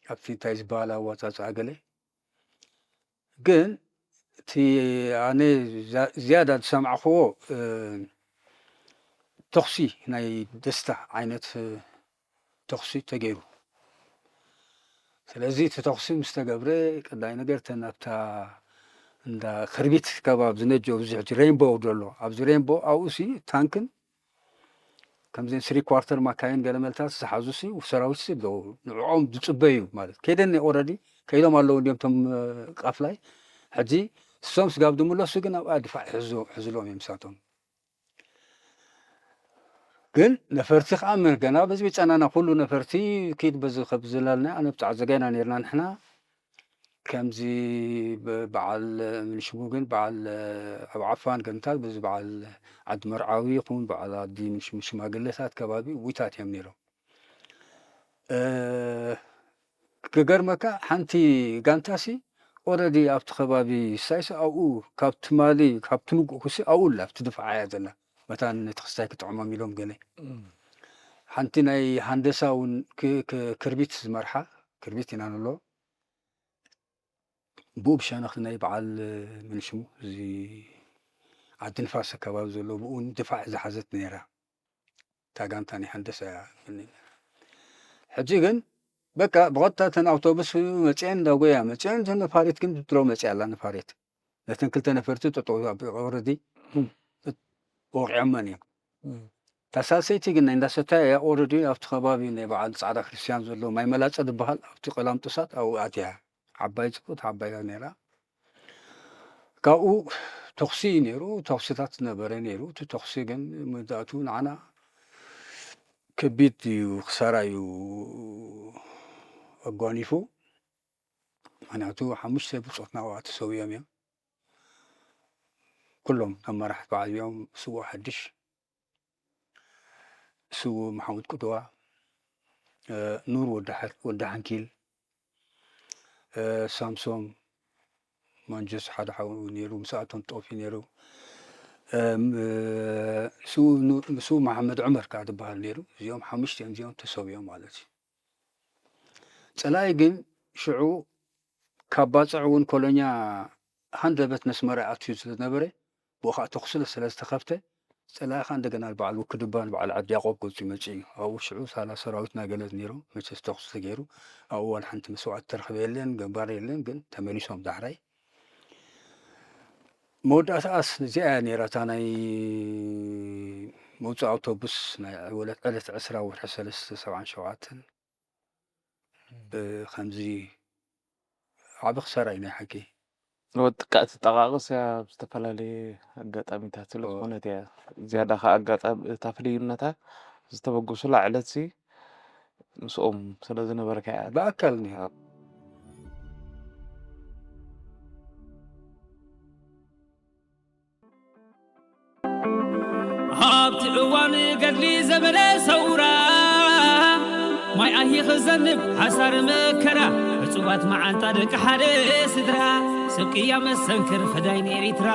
ኣብቲ እንታይ ዝበሃል ኣዋፃፅኣ ገለ። ግን እቲ ኣነ ዛ-፣ ዝያዳ ዝሰማዕኽዎ፣ እ፣ ተኹሲ፣ ናይ ደስታ ዓይነት፣ እ፣ ተኹሲ ተገይሩ። ስለዚ እቲ ተኹሲ ምስ ተገብረ፣ ቀዳይ ነገር እተን ኣብታ እንዳ ክርቢት ከባቢ ዝነጀው፣ እዚ ሕጂ ሬንቦው ዘሎ፣ ኣብዚ ሬንቦው ኣብኡ ሲ ታንክን ከምዘን ስሪ ኳርተር ማካይን ገለ መልታት ዝሓዙ ሲ ሰራዊት ሲ ኣለዉ። ንዕኦም ዝጽበዩ ማለት ከይደኒ ኦረዲ ከይዶም ኣለዉ እንዲዮም እቶም፣ እ፣ ቃፍላይ። ሕጂ እሶም ስጋብ ዝምለሱ ግን ኣብኣ ድፋዕ ይሕዙ-፣ ይሕዝሎም እዮም ምሳቶም። ግን ነፈርቲ ከዓ መ-፣ ገና በዚ ቢጸናና ኩሉ ነፈርቲ ኪድ በዚ ከብ ዝላልና ኣነ ብጣዕ ዘጋይና ነርና ንሕና። ከምዚ ብ-፣ በዓል ምንሽሙ ግን በዓል ኣብ ዓፋን ገንታት በዚ በዓል ዓዲ መርዓዊ ይኹን በዓል ዓዲ ምንሽሙ ሽማግለታት ከባቢ ውይታት እዮም ነይሮም። እ፣ ክገርመካ ሓንቲ ጋንታሲ ኦረዲ ኣብቲ ከባቢ ሳይሲ ኣብኡ ካብ ትማሊ ካብ ትንጉ ኩሲ ኣብኡ ኣላ ኣብቲ ድፋዓ እያ ዘላ። መታን ነቲ ክስታይ ክጥዕሞም ኢሎም ገለ። እም። ሓንቲ ናይ ሃንደሳ እውን ክ-፣ ክ-፣ ክርቢት ዝመርሓ፣ ክርቢት ኢና ንብሎ። ብኡ ብሸነኽ ናይ በዓል ምንሽሙ፣ እዚ ዓዲ ንፋስ ኣከባቢ ዘሎ ብኡ ድፋዕ ዝሓዘት ነይራ። እታ ጋንታ ናይ ሃንደሳ እያ። ሕጂ ግን በቃ ብቐጥታ እተን ኣውቶቡስ መጺአን እንዳጎያ መጺአን፣ እተን ነፋሪት ግን ድሮ መጺኣ ኣላ ነፋሪት። ነተን ክልተ ነፈርቲ ጠጠው ኣብ ኦረዲ እም። ወቂዖመን እዮም። እም። እታ ሳልሰይቲ ግን ናይ እንዳሰታያ እያ ኦረዲ ኣብቲ ከባቢ ናይ በዓል ጻዕዳ ክርስቲያን ዘሎ ማይ መላጸ ዝበሃል ኣብቲ ቀላምጦሳት ኣብኡ ኣትያ። ዓባይ ጽብቕቲ ዓባይ እያ ነይራ። ካብኡ ተኹሲ እዩ ነይሩ፣ ተኹስታት ነበረ ነይሩ። እቲ ተኹሲ ግን መብዛሕትኡ ንዓና ከቢድ እዩ፣ ክሳራ እዩ ኣጓኒፉ። ምኽንያቱ ሓሙሽተ ብጾትና ኣብኣ ተሰዊኦም እዮም። ኩሎም ኣመራሕቲ በዓል እዮም፣ ስዉእ ሓድሽ፣ ስዉእ መሓሙድ ቅድዋ፣ እ፣ ኑር ወዲ ሓ-፣ ወዲ ሓንኪል፣ እ፣ ሳምሶም ማንጀስ ሓደ ሓው ነይሩ፣ ምስኣቶም ጠፊ ነይሩ። እ፣ ም-፣ እ፣ ስዉእ ኑ-፣ ስዉእ መሓመድ ዑመር ከኣ ዝበሃል ነይሩ። እዚኦም ሓሙሽተ እዮም፣ እዚኦም ተሰዊኦም ማለት እዩ። ጸላኢ ግን ሽዑ ካብ ባጽዕ እውን ኮሎኛ ሃንደበት ነስመራ ኣትዩ ስለ ዝነበረ፣ ብኡ ኸዓ ተኹሲ ስለ ዝተኸፍተ፣ ጸላኢ ኸዓ እንደገና በዓል ውክድባን በዓል ዓዲ ያቆብ ገጹ ይመጽእ እዩ። ኣብኡ ሽዑ ሳላ ሰራዊትና ገለ ነይሮም፣ መቸስ ተኹሲ ተገይሩ፣ ኣብኡ ዋላ ሓንቲ መስዋእቲ ተረኽበ የለን፣ ገባር የለን፣ ግን ተመሊሶም ዳሕራይ። መወዳእታኣስ እዚኣ እያ ነይራ፣ እታ ናይ መውጽኢ ኣውቶቡስ ናይ ዕለት፣ ዕለት ዕስራ ወርሒ ሰለስተ ሰብዓን ሸውዓተን። እ፣ ከምዚ ዓቢ ክሳራ እዩ ናይ ሓቂ። ወጥቃ ትጠቃቅስ እያ ኣብ ዝተፈላለየ ኣጋጣሚታት ስለ እዎ። ዝኾነት እያ። ዝያዳ ከኣ ኣጋጣሚ እታ ፍልይነታ ዝተበገሱላ ዕለትሲ ምስኦም ስለ ዝነበርካ እያ። ብኣካል እኒሃ። ኣብቲ እዋን ገድሊ ዘመነ ሰውራ ማይ ኣሂ ክዘንብ ሓሳር መከራ ዕጹባት መዓንጣ ደቂ ሓደ ስድራ ሰብ ቅያ መሰንክር ፈዳይን ኤሪትራ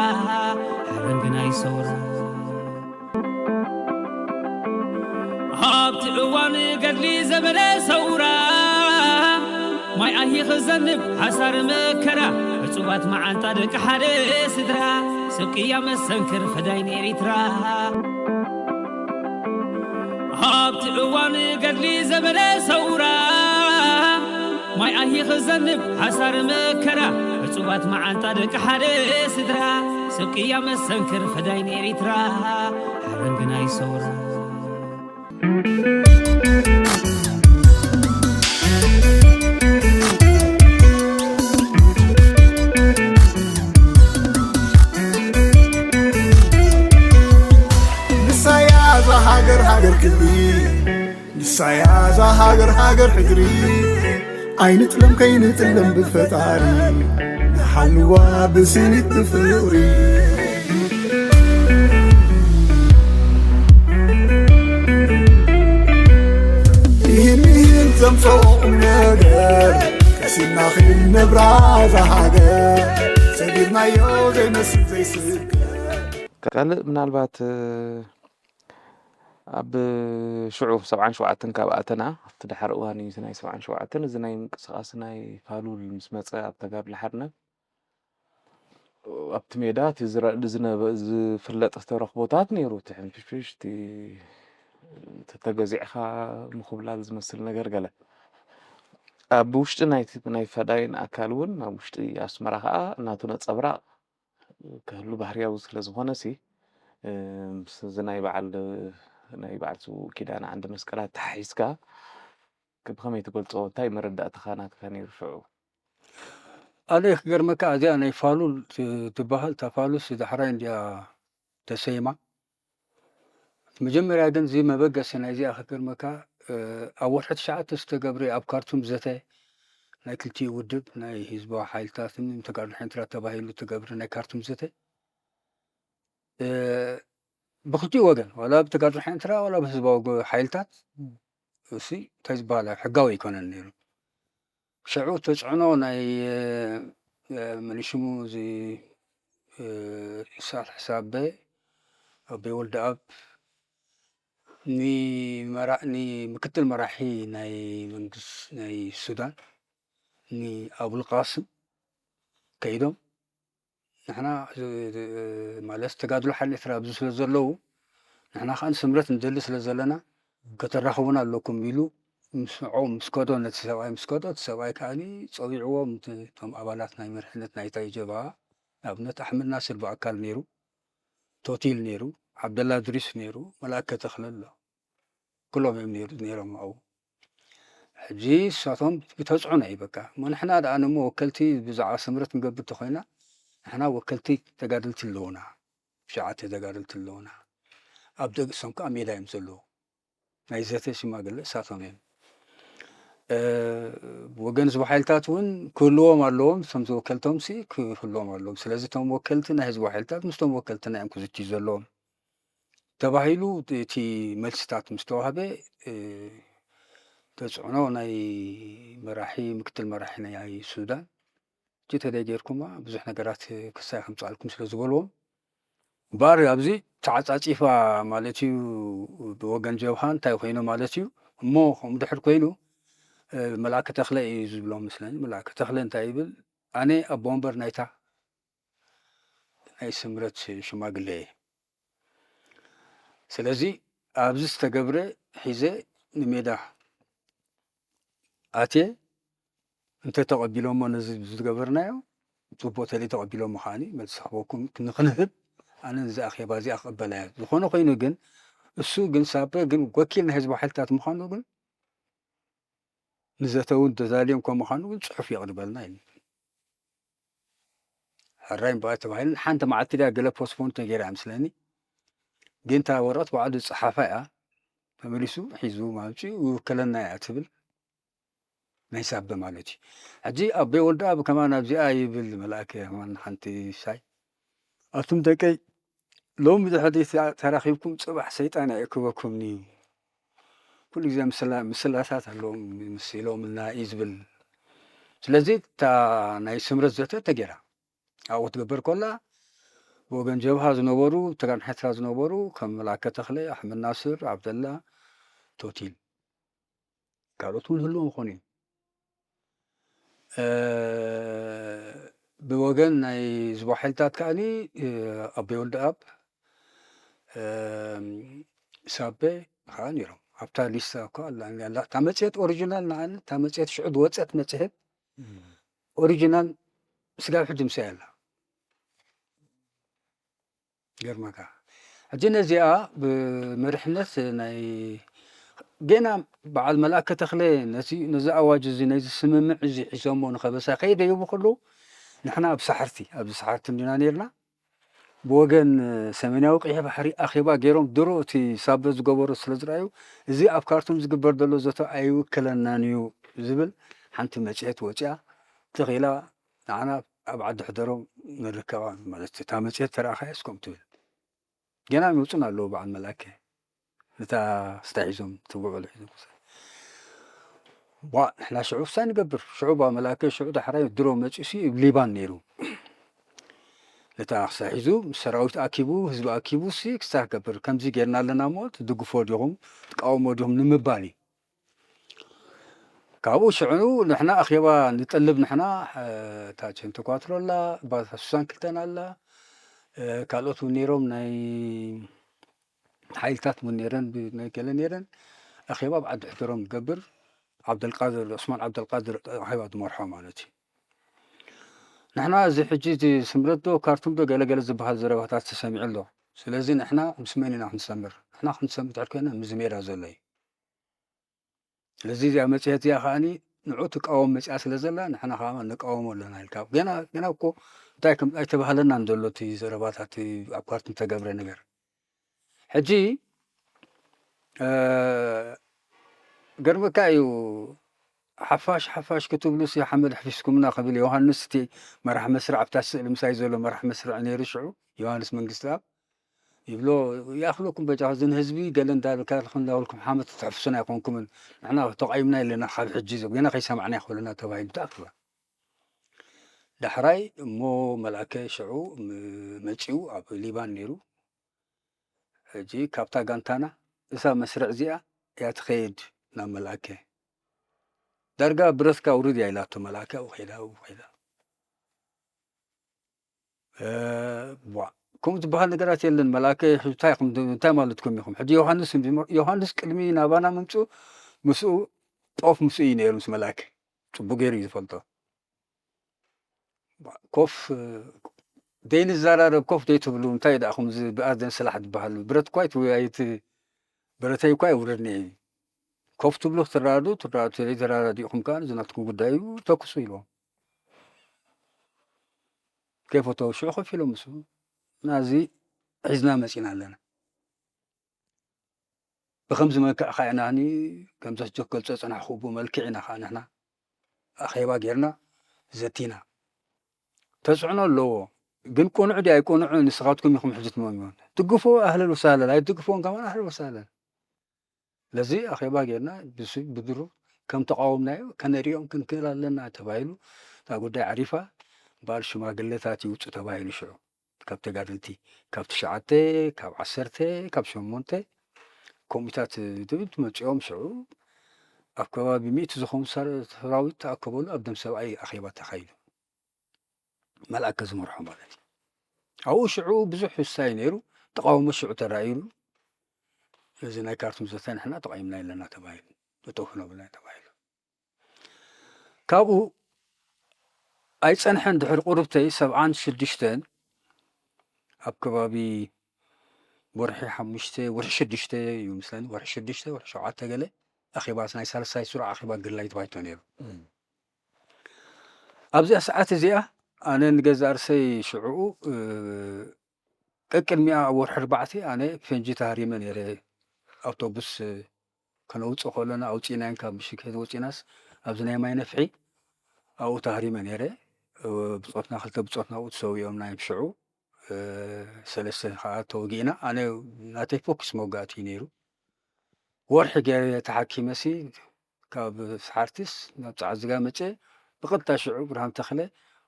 ሓረንግናይ ሰውራ ኣብቲ እዋን ገድሊ ዘመነ ሰውራ ማይ ኣሂ ክዘንብ ሓሳር መከራ ዕጹባት መዓንጣ ደቂ ሓደ ስድራ ሰብ ቅያ መሰንክር ፈዳይን ኤሪትራ ኣብቲ እዋን ገድሊ ዘመነ ሰውራ ማይ ኣሂ ክዘንብ ሓሳር መከራ ዕጹባት መዓንጣ ደቂ ሓደ ስድራ ሰብ ቅያ መሰንክር ፈዳይን ኤሪትራ ሓረንግናይ ሰውራ ሃገር ሃገር ሕድሪ ኣይንጥለም ከይንጥለም ብፈጣሪ ንሓልዋ ብስኒት ብፍቕሪ። ይህን ይህን ዘምፅኦ ቁም ነገር ቀሲና ክንነብራ እዛ ሃገር ሰጊርናዮ ዘይመስል ዘይስገር። ካልእ ምናልባት ኣብ ሽዑ ሰብዓን ሸውዓተን ካብ ኣተና ኣብቲ ድሓር እዋን እዩ ናይ ሰብዓን ሸውዓተን እዚ ናይ ምንቅስቃስ ናይ ፋሉል ምስ መፀ ኣብ ተጋድሎ ሓርነት ኣብቲ ሜዳ እቲ ዝፍለጥ ዝተረኽቦታት ነይሩ እቲ ሕንፍሽፍሽ እቲ ተተገዚዕካ ምኹብላል ዝመስል ነገር ገለ ኣብ ውሽጢ ናይ ፈዳይን ኣካል እውን ኣብ ውሽጢ ኣስመራ ከዓ እናቱ ነፀብራቕ ክህሉ ባህርያዊ ስለ ዝኾነ ሲ ምስ እዚ ናይ በዓል ናይ በዓል ስውእ ኪዳነ ዓንደ መስቀል ኣተሓሒዝካ ብኸመይ ትገልፆ? እንታይ መረዳእትኻ ናትካ ነይሩ ሽዑ? ኣነ ክገርመካ እዚኣ ናይ ፋሉል ትበሃል እታ ፋሉስ ዳሕራይ እንዲያ ተሰይማ። መጀመርያ ግን እዚ መበገሲ ናይዚኣ ክገርመካ ኣብ ወርሒ ትሽዓተ ዝተገብረ ኣብ ካርቱም ዘተ ናይ ክልቲኡ ውድብ ናይ ህዝባዊ ሓይልታትን ተጋድሎ ኤርትራ ተባሂሉ ተገብረ ናይ ካርቱም ዘተ ብክልቲኡ ወገን ዋላ ብተጋድሎ ኤርትራ ዋላ ብህዝባዊ ሓይልታት እሲ እንታይ ዝበሃል ሕጋዊ ኣይኮነን ነይሩ። ሽዑ ተፅዕኖ ናይ መን ሽሙ እዚ ኢሳት ሕሳበ ኣቦይ ወልደኣብ ንመራ- ንምክትል መራሒ ናይ መንግስት ናይ ሱዳን ንኣቡልቃስም ከይዶም ንሕና ማለት ተጋድሎ ሓይሊ ኤርትራ ኣብዚ ስለ ዘለዉ ንሕና ከዓ ስምረት ንደሊ ስለ ዘለና ከተራኽቡና ኣለኩም ኢሉ ምስዖ ምስ ከዶ ነቲ ሰብኣይ ምስ ከዶ እቲ ሰብኣይ ከዓ ፀዊዕዎም እቶም ኣባላት ናይ መርሕነት ናይታ ጀብሃ ንኣብነት ኣሕመድ ናስር ብኣካል ነይሩ ቶቲል ነይሩ ዓብደላ ድሪስ ነይሩ መልኣከ ተኽለ ኣሎ ኩሎም እዮም ነይሩ ነይሮም ኣብኡ ሕጂ እሳቶም ብተፅዕኖ እዩ በቃ እሞ ንሕና ደኣ ነሞ ወከልቲ ብዛዕባ ስምረት ንገብር ተኮይና ንሕና ወከልቲ ተጋደልቲ ኣለውና ትሽዓተ ተጋደልቲ ኣለውና ኣብ ደግሶም ከዓ ሜዳ እዮም ዘለዉ ናይ ዘተ ሽማግለ እሳቶም እዮም ብወገን ህዝቢ ሓይልታት እውን ክህልዎም ኣለዎም እቶም ዝወከልቶም ሲ ክህልዎም ኣለዎም ስለዚ እቶም ወከልቲ ናይ ህዝቢ ሓይልታት ምስቶም ወከልትና እዮም ክዝትዩ ዘለዎም ተባሂሉ እቲ መልስታት ምስ ተዋህበ ተፅዕኖ ናይ መራሒ ምክትል መራሒ ናይ ሱዳን እቲ ተደይ ጌርኩማ ብዙሕ ነገራት ክሳይ ከምፅኣልኩም ስለ ዝበልዎም ባር ኣብዚ ተዓፃፂፋ ማለት እዩ ብወገን ጀብሃ እንታይ ኮይኑ ማለት እዩ እሞ ከምኡ ድሕር ኮይኑ መልኣከ ተኽለ እዩ ዝብሎም ምስለኒ መልኣከ ተኽለ እንታይ ይብል ኣነ ኣቦ ወንበር ናይታ ናይ ስምረት ሽማግለ እየ ስለዚ ኣብዚ ዝተገብረ ሒዘ ንሜዳ ኣትየ እንተተቐቢሎሞ ነዚ ዝገበርናዮ ፅቡቅ ተለይ ተቐቢሎሞ ከዓኒ መልሲ ክበኩም ንክንህብ ኣነ እዚ ኣኼባ እዚኣ ክቕበላ እየ ዝኾነ ኮይኑ ግን እሱ ግን ሳበ ግን ወኪል ናይ ህዝቢ ሓይልታት ምዃኑ ግን ንዘተውን ተዛልዮም ከም ምዃኑ ግን ፅሑፍ የቕርበልና ኢሉ ሕራይ እምበኣር ተባሂሉ ሓንቲ መዓልቲ ድያ ገለ ፖስፖን ተገይራ ምስለኒ ግን እታ ወረቐት ባዕሉ ዝፀሓፋ እያ ተመሊሱ ሒዙ ማምፂኡ ይውከለና እያ ትብል ናይ ሳበ ማለት እዩ ሕጂ ኣቦይ ወልደኣብ ከማን ኣብዚኣ ይብል መልኣከ ከማን ሓንቲ ሳይ ኣቱም ደቀይ ሎሚ ድሕሪ ተራኺብኩም ፅባሕ ሰይጣን የእክበኩም እዩ ኩሉ ግዜ ምስላታት ኣለዎም ምስ ኢሎምልና እዩ ዝብል ስለዚ እታ ናይ ስምረት ዘተ ተገይራ ኣብኡ ክትግበር ከላ ብወገን ጀብሃ ዝነበሩ ተጋድሎ ኤርትራ ዝነበሩ ከም መላከ ተኽለ ኣሕመድ ናስር ዓብደላ ቶቲል ካልኦት እውን ህልዎም ይኾኑ እዮም ብወገን ናይ ዝቦ ሓይልታት ከዓኒ ኣቦይ ወልደኣብ ሳቤ ከዓ ነይሮም ኣብታ ሊስታ እኳ ኣላ እታ መፅሄት ኦሪጂናል ንዓኒ እታ መፅሄት ሽዑ ዝወፀት መፅሄት ኦሪጂናል ስጋብ ሕጂ ምሳይ ኣላ ገርመካ ሕጂ ነዚኣ ብመሪሕነት ናይ ጌና በዓል መልኣከ ተኽለ ነዚ ኣዋጅ እዚ ነዚ ስምምዕ እዚ ሒዞሞ ንኸበሳ ከይደይቡ ከለዉ ንሕና ኣብ ሳሕርቲ ኣብዚ ሳሕርቲ እንዲና ነርና ብወገን ሰሜናዊ ቀይሕ ባሕሪ ኣኼባ ገይሮም ድሮ እቲ ሳበ ዝገበሮ ስለ ዝረኣዩ፣ እዚ ኣብ ካርቱም ዝግበር ዘሎ ዘተ ኣይውክለናን እዩ ዝብል ሓንቲ መጽሔት ወጺኣ፣ ትኽ ኢላ ንዓና ኣብ ዓዲ ሕደሮም ንርከባ ማለት እዩ። እታ መጽሔት ተረኣኻያ እስከም ትብል። ገና ይወጹን ኣለዉ በዓል መልኣከ። ነታ ክስታይ ሒዞም፣ እቲ ውዕል ሒዞም ክስታይ። ቧ፣ ንሕና ሽዑ ክስታይ ንገብር። ሽዑ ባ መልኣከ ሽዑ ዳሕራይ ድሮ መጺኡሲ ሊባን ነይሩ። ነታ ክስታይ ሒዙ፣ ምስ ሰራዊት ኣኪቡ፣ ህዝቢ ኣኪቡ ሲ ክስታይ ክገብር። ከምዚ ጌርና ኣለና እሞ ትድግፎ ዲኹም፣ ትቃወሞ ዲኹም ንምባል እዩ። ካብኡ ሽዑ ንሕና ኣኼባ ንጠልብ፣ ንሕና፣ እ፣ እታ ቸንተኳትሮ ኣላ፣ ባታ ስሳን ክልተን ኣላ፣ እ፣ ካልኦት እውን ነይሮም፣ ናይ ሓይልታት እውን ነይረን፣ ብ-፣ ናይ ገለ ነይረን። ኣኼባ ኣብ ዓዲ ሕደሮም ንገብር፣ ዓብደልቃድር፣ ዑስማን ዓብደልቃድር ኣኼባ ዝመርሖ ማለት እዩ። ንሕና እዚ ሕጂ እዚ ስምረት ዶ ካርቱም ዶ ገለ ገለ ዝበሃል ዘረባታት ተሰሚዑ ኣሎ። ስለዚ ንሕና ምስ መን ኢና ክንሰምር? ንሕና ክንሰምር እንድሕር ኮይና ምስዚ ሜዳ ዘሎ እዩ። ስለዚ እዚኣ መጽሔት እዚኣ ከኣኒ ንዑ ትቃወም መጽኣ ስለ ዘላ ንሕና ከኣ ንቃወሞ ኣለና ኢልካ። ገና፣ ገና እኮ እንታይ ከም ኣይተባህለናን ዘሎ እቲ ዘረባታት፣ እቲ ኣብ ካርቱም ተገብረ ነገር። ሕጂ፣ እ፣ ገርመካ እዩ፣ ሓፋሽ፣ ሓፋሽ ክትብሉሲ ሓመድ ኣሕፊስኩምና ክብል ዮሃንስ፣ እቲ መራሕ መስርዕ ኣብታ ስእሊ ምሳይ ዘሎ መራሕ መስርዕ ነይሩ ሽዑ፣ ዮሃንስ መንግስትኣብ። ይብሎ፣ "ይኣኽለኩም በጃኹም፣ እዚ ንህዝቢ ገለ እንዳበልካ እንዳበልኩም ሓመድ ተሕፍሱና ኣይኮንኩምን፣ ንሕና ተቓይምና የለና ካብ ሕጂ፣ ገና ከይሰማዕና ይኽእሉና" ተባሂሉ ተኣኪባ። ዳሕራይ እሞ መልኣከ ሽዑ ም-፣ መጺኡ ኣብ ሊባን ነይሩ። ሕጂ ካብታ ጋንታና እዛ መስርዕ እዚኣ እያ ትኸይድ ናብ መልኣከ። ዳርጋ ብረትካ ውርድ እያ ኢላቶ መልኣከ፣ ኣብኡ ኸይዳ፣ ኣብኡ ኸይዳ። እ፣ ቧ፣ ከምኡ ዝበሃል ነገራት የለን። መልኣከ፣ ሕጂ እንታይ ኢኹም፣ እንታይ ማለትኩም ኢኹም? ሕጂ ዮሃንስ እንዲ-፣ ዮሃንስ ቅድሚ ናባና ምምጽኡ ምስኡ ጦፍ ምስኡ እዩ ነይሩ፣ ምስ መልኣከ። ጽቡቕ ገይሩ እዩ ዝፈልጦ። ቧ፣ ኮፍ፣ እ፣ ዘይንዘራረብ፣ ኮፍ ዘይትብሉ፣ እንታይ ደኣ፣ ከምዚ ብኣርደን ስላሕ ዝበሃል ብረት እኳ ኣይትወያዩ፣ እቲ ብረተይ እኳ ኣይውረድን እየ። ኮፍ ትብሉ ክትረዳድኡ፣ ትረዳድኡ፣ ዘይተረዳዲእኹም ከኣ፣ እዚ ናትኩም ጉዳይ እዩ፣ ተኩሱ ኢልዎም። ከይፈተው ሽዑ ኮፍ ኢሎም ምስኡ፣ ናዚ ሒዝና መጺና ኣለና። ብኸምዚ መልክዕ ከኣ ኢና ኒ-፣ ከምዚ ሕጂ ክገልጾ ዝጸናሕኩ ብኡ መልክዕ ኢና ከኣ ንሕና ኣኼባ ጌርና ዘቲና። ተጽዕኖ ኣለዎ፣ ግን ቅኑዕ ድዩ ኣይቅኑዕን ንስኻትኩም ኢኹም ሕጂ ትመምዮን። ትግፍዎ ኣህለን ወሳህለን፣ ኣይትግፍዎን ከማን ኣህለን ወሳህለን። ስለዚ ኣኼባ ጌርና ብስ-፣ ብድሩ ከም ተቃወምናዮ ከነርእዮም ክንክእል ኣለና ተባሂሉ፣ እታ ጉዳይ ዓሪፋ፣ እምበኣር ሽማግለታት ይውጹ ተባሂሉ ሽዑ። ካብ ተጋደልቲ፣ ካብ ትሽዓተ፣ ካብ ዓሰርተ፣ ካብ ሸሞንተ፣ ከምኡታት ድብል መጺኦም ሽዑ ኣብ ከባቢ ሚእቲ ዝኾኑ ሰር-፣ ሰራዊት ተኣከበሉ፣ ኣብ ደም ሰብኣይ ኣኼባ ተኻይዱ። መልኣከ ዝመርሖ ማለት እዩ። ኣብኡ ሽዑ ብዙሕ ውሳይ ነይሩ፣ ተቃውሞ ሽዑ ተራእዩሉ። እዚ ናይ ካርቱም ዘተ ንሕና ተቃይምና ኣለና ተባሂሉ፣ ጠጠው ክነብልና ተባሂሉ። ካብኡ ኣይጸንሐን፣ ድሕሪ ቁርብተይ ሰብዓን ሽዱሽተን ኣብ ከባቢ ወርሒ ሓሙሽተ፣ ወርሒ ሽዱሽተ እዩ ምስለኒ፣ ወርሒ ሽዱሽተ፣ ወርሒ ሸውዓተ ገለ ኣኼባ፣ ናይ ሳልሳይ ስሩዕ ኣኼባ ግላይ ተባሂቶ ነይሩ። እም። ኣብዚኣ ሰዓት እዚኣ ኣነ ንገዛእ ርእሰይ ሽዕኡ፣ እ፣ ቀቅድሚኣ ኣብ ወርሒ ኣርባዕተ ኣነ ፈንጂ ተሃሪመ ነይረ። ኣውቶቡስ፣ እ፣ ከነውጽእ ከለና ኣውጺእናየን ካብ ምሽግ ከይወጺእናስ ኣብዚ ናይ ማይ ነፍሒ ኣብኡ ተሃሪመ ነይረ። እ፣ ብጾትና፣ ክልተ ብጾትና ኣብኡ ተሰዊኦምና እዮም ሽዑ። እ፣ ሰለስተ ከኣ ተወጊእና። ኣነ ናተይ ፎኩስ መውጋእቲ እዩ ነይሩ። ወርሒ ገይረ ተሓኪመሲ ካብ ሰሓርቲስ ናብ ጸዓዝጋ መጸ፣ ብቐጥታ ሽዑ ብርሃን ተኽለ፣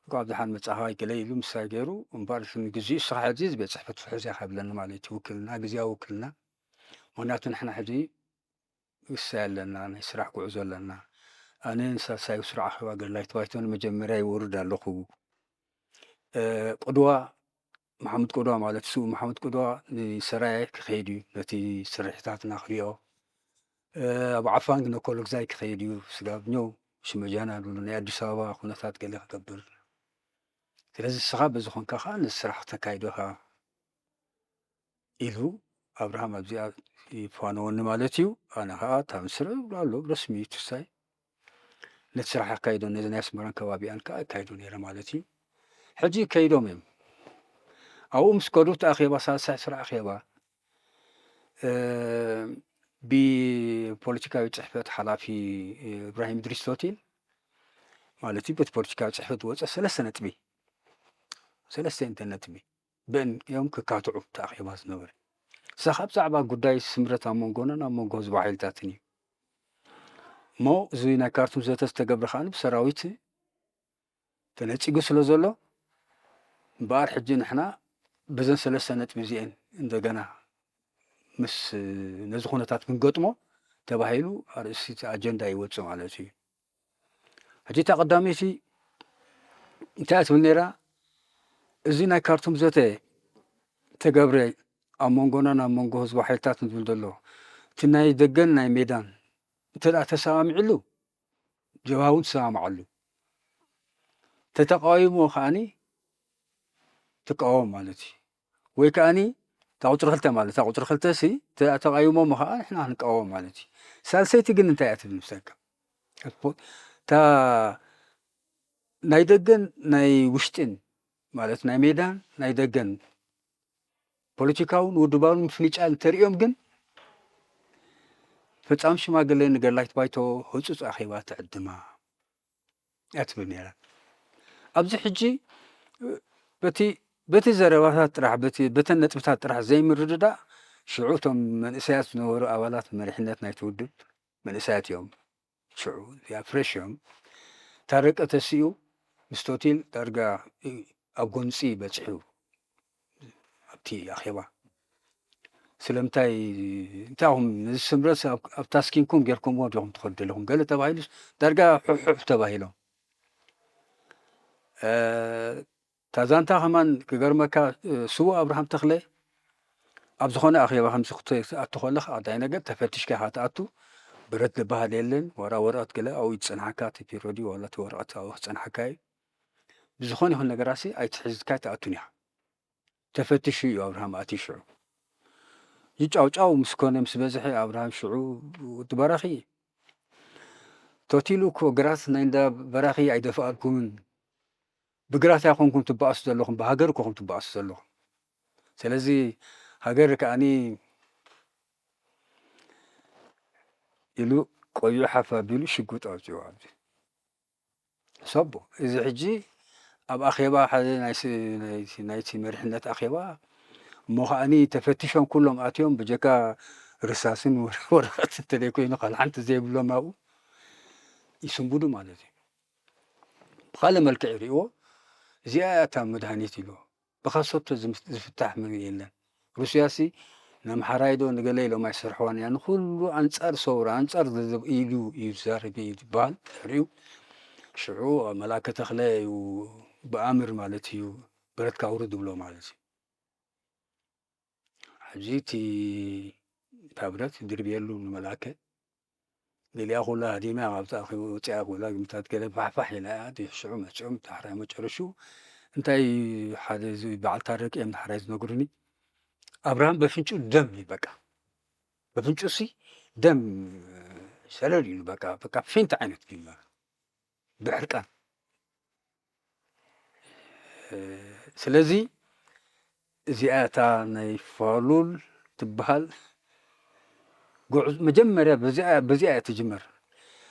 "እንኳዕ ብደሓን መጻኻ" ገለ ኢሉ ምሳይ ገይሩ፣ እምበኣር ንግዚኡ እስኻ ሕጂ ቤት ጽሕፈት ፍትሒ እዚኣ ከብለኒ ማለት እዩ፣ ውክልና፣ ግዝያዊ ውክልና። ምኽንያቱ ንሕና ሕጂ ውሳይ ኣለና፣ ናይ ስራሕ ጉዕዞ ኣለና። ኣነ ንሳልሳይ ስሩዕ ኣኼባ ገድላይት ባይቶ ንመጀመርያ ይወርድ ኣለኹ። እ፣ ቅድዋ፣ መሓሙድ ቅድዋ ማለት ስዉእ መሓሙድ ቅድዋ ንሰራየ ክኸይድ እዩ፣ ነቲ ስርሒታትና ክሪኦ። እ፣ ኣብ ዓፋን ግነኮሎግዛይ ክኸይድ እዩ፣ ስጋብ ኘው ሽመጃና ዝብሉ ናይ ኣዲስ ኣበባ ኩነታት ገለ ክገብር። ስለዚ ንስኻ በዚ ኾንካ ኸኣ ነዚ ስራሕ ክተካይዶ ኢኻ ኢሉ ኣብርሃም ኣብዚኣ ይፋነወኒ ማለት እዩ። ኣነ ኸኣ እታ ምስረ እብሎ ኣሎ ረስሚ ትሳይ ነቲ ስራሕ ኣካይዶ ነዚ ናይ ኣስመራን ከባቢኣን ከኣ ኣካይዶ ነይረ ማለት እዩ። ሕጂ ከይዶም እዮም። ኣብኡ ምስ ከዱ እቲ ኣኼባ፣ ሳልሳይ ስሩዕ ኣኼባ፣ እ፣ ብፖለቲካዊ ጽሕፈት ሓላፊ እብራሂም ድሪስ ቶቲል፣ ማለት እዩ፣ በቲ ፖለቲካዊ ጽሕፈት ዝወጸ ሰለስተ ነጥቢ፣ ሰለስተ እንተ ነጥቢ ብእን እዮም ክካትዑ እቲ ኣኼባ ዝነበረ። እሳ ካብ ዛዕባ ጉዳይ ስምረት ኣብ መንጎናን ኣብ መንጎ ህዝባዊ ሓይልታትን እዩ። እሞ እዚ ናይ ካርቱም ዘተ ዝተገብረ ከኣ ብሰራዊት ተነጺጉ ስለ ዘሎ፣ እምበኣር ሕጂ ንሕና በዘን ሰለስተ ነጥቢ እዚኤን እንደገና ምስ፣ ነዚ ኩነታት ክንገጥሞ ተባሂሉ ኣርእስቲ እቲ ኣጀንዳ ይወጽእ ማለት እዩ። ሕጂ እታ ቀዳመይቲ እንታይ እያ ትብል ነይራ? እዚ ናይ ካርቱም ዘተ ተገብረ ኣብ መንጎናን ኣብ መንጎ ህዝባዊ ሓይልታትን ዝብል ዘሎ፣ እቲ ናይ ደገን ናይ ሜዳን እንተ ደኣ ተሰማሚዕሉ፣ ጀብሃ እውን ትሰማምዓሉ። ተተቃዊሞ ከኣኒ ትቃወም ማለት እዩ። ወይ ከኣኒ እታ ቁጽሪ ክልተ ማለት፣ እታ ቁጽሪ ክልተ ሲ ተ-፣ ተቃዊሞሞ ከኣ ንሕና ክንቃወም ማለት እዩ። ሳልሰይቲ ግን እንታይ እያ ትብል ምሰልካ? እታ ናይ ደገን ናይ ውሽጥን ማለት ናይ ሜዳን ናይ ደገን ፖለቲካውን ውድባውን ምፍንጫል እንተርእዮም ግን ፈጻሚ ሽማግለ ንገላይት ባይቶ ህጹጽ ኣኼባ ትዕድማ እያ ትብል ነይራ። ኣብዚ ሕጂ በቲ፣ በቲ ዘረባታት ጥራሕ፣ በቲ፣ በተን ነጥብታት ጥራሕ ዘይምርድዳእ ሽዑ እቶም መንእሰያት ዝነበሩ ኣባላት መሪሕነት ናይቲ ውድብ መንእሰያት እዮም። ሽዑ እዚኣ ፍሬሽ እዮም። ታረቀ ተሲኡ ምስ ቶቲል ዳርጋ ኣብ ጎንፂ በፂሑ ኣብቲ ኣኼባ። ስለምንታይ፣ እንታይ ኢኹም ነዚ ስምረት ኣብ፣ ኣብ ታስኪንኩም ጌርኩምዎ ዲኹም ትኸዱ ዘለኹም? ገለ ተባሂሉስ ዳርጋ ሑሕሑሕ ተባሂሎም። እ፣ እታ ዛንታ ከማን ክገርመካ፣ እ፣ ስዉእ ኣብርሃም ተኽለ ኣብ ዝኾነ ኣኼባ ከምዚ ክተ-፣ ክትኣቱ ከለኻ ቀዳይ ነገር ተፈቲሽካ ኢኻ ትኣቱ። ብረት ዝበሃል የለን፣ ዋላ ወረቐት ገለ ኣብኡ እዩ ዝጸንሓካ፣ እቲ ፒሮዲ ዋላ እቲ ወረቐት ኣብኡ ክጸንሓካ እዩ። ብዝኾነ ይኹን ነገራሲ ኣይትሕዝካ ኣይትኣቱን ኢኻ። ተፈቲሹ እዩ ኣብርሃም ኣትዩ ሽዑ። ይጫውጫው ምስ ኮነ ምስ በዝሐ ኣብርሃም ሽዑ ወዲ በራኺ፣ ቶቲሉ እኮ ግራት ናይ እንዳ በራኺ ኣይደፍኣልኩምን። ብግራት ኣይኮንኩም ትበኣሱ ዘለኹም፣ ብሃገር እኮ ኹም ትበኣሱ ዘለኹም። ስለዚ ሃገር ከኣኒ ኢሉ ቆቢዑ ሓፍ ኣቢሉ ሽጉጥ ኣውጺኡ ኣብዚ። ሰቦ፣ እዚ ሕጂ ኣብ ኣኼባ ሓደ ናይ ስ-፣ ናይ ስ-፣ ናይቲ መሪሕነት ኣኼባ እሞ ከኣኒ ተፈቲሾም ኩሎም ኣትዮም ብጀካ ርሳስን ወረ-፣ ወረቐት እንተዘይኮይኑ ካልእ ሓንቲ ዘይብሎም ኣብኡ ይስንብዱ ማለት እዩ። ብኻልእ መልክዕ ይርእይዎ፣ እዚኣ እያ እታ መድሃኒት ኢልዎ። ብኻሶቶ ዝምስ-፣ ዝፍታሕ ምግቢ የለን። ሩስያሲ ንኣምሓራይ ዶ ንገለ ኢሎም ኣይሰርሕዋን እያ። ንኹሉ ኣንጻር ሰውራ፣ ኣንጻር ዝዝብ ኢሉ እዩ ዝዛረብ እዩ ዝበሃል ድሕሪኡ። ሽዑ መልኣከ ተኽለ እዩ ብኣምር ማለት እዩ ብረትካ ኣውርድ ዝብሎ ማለት እዩ። ሕጂ እቲ እታ ብረት ድርብየሉ ንመልኣከ ገሊኣ ኩላ ሃዲማ ካብቲ ኣኼባ ወፂኣ ኩላ ግምታት ገለ ፋሕፋሕ ኢላ እያ። እቲ ሽዑ መፂኦም ዳሕራይ መጨረሽኡ እንታይ ሓደ እዚ በዓል ታረቅ እዮም ዳሕራይ ዝነግሩኒ። ኣብርሃም በፍንጩ ደም እዩ በቃ። በፍንጩ ሲ ደም ሸለል ኢሉ በቃ፣ በቃ ፌንት ዓይነት እዩ ብሕርቃን። እ፣ ስለዚ እዚኣ እታ ናይ ፋሉል ትበሃል ጉዕዞ መጀመርያ በዚኣ፣ በዚኣ እያ ትጅመር።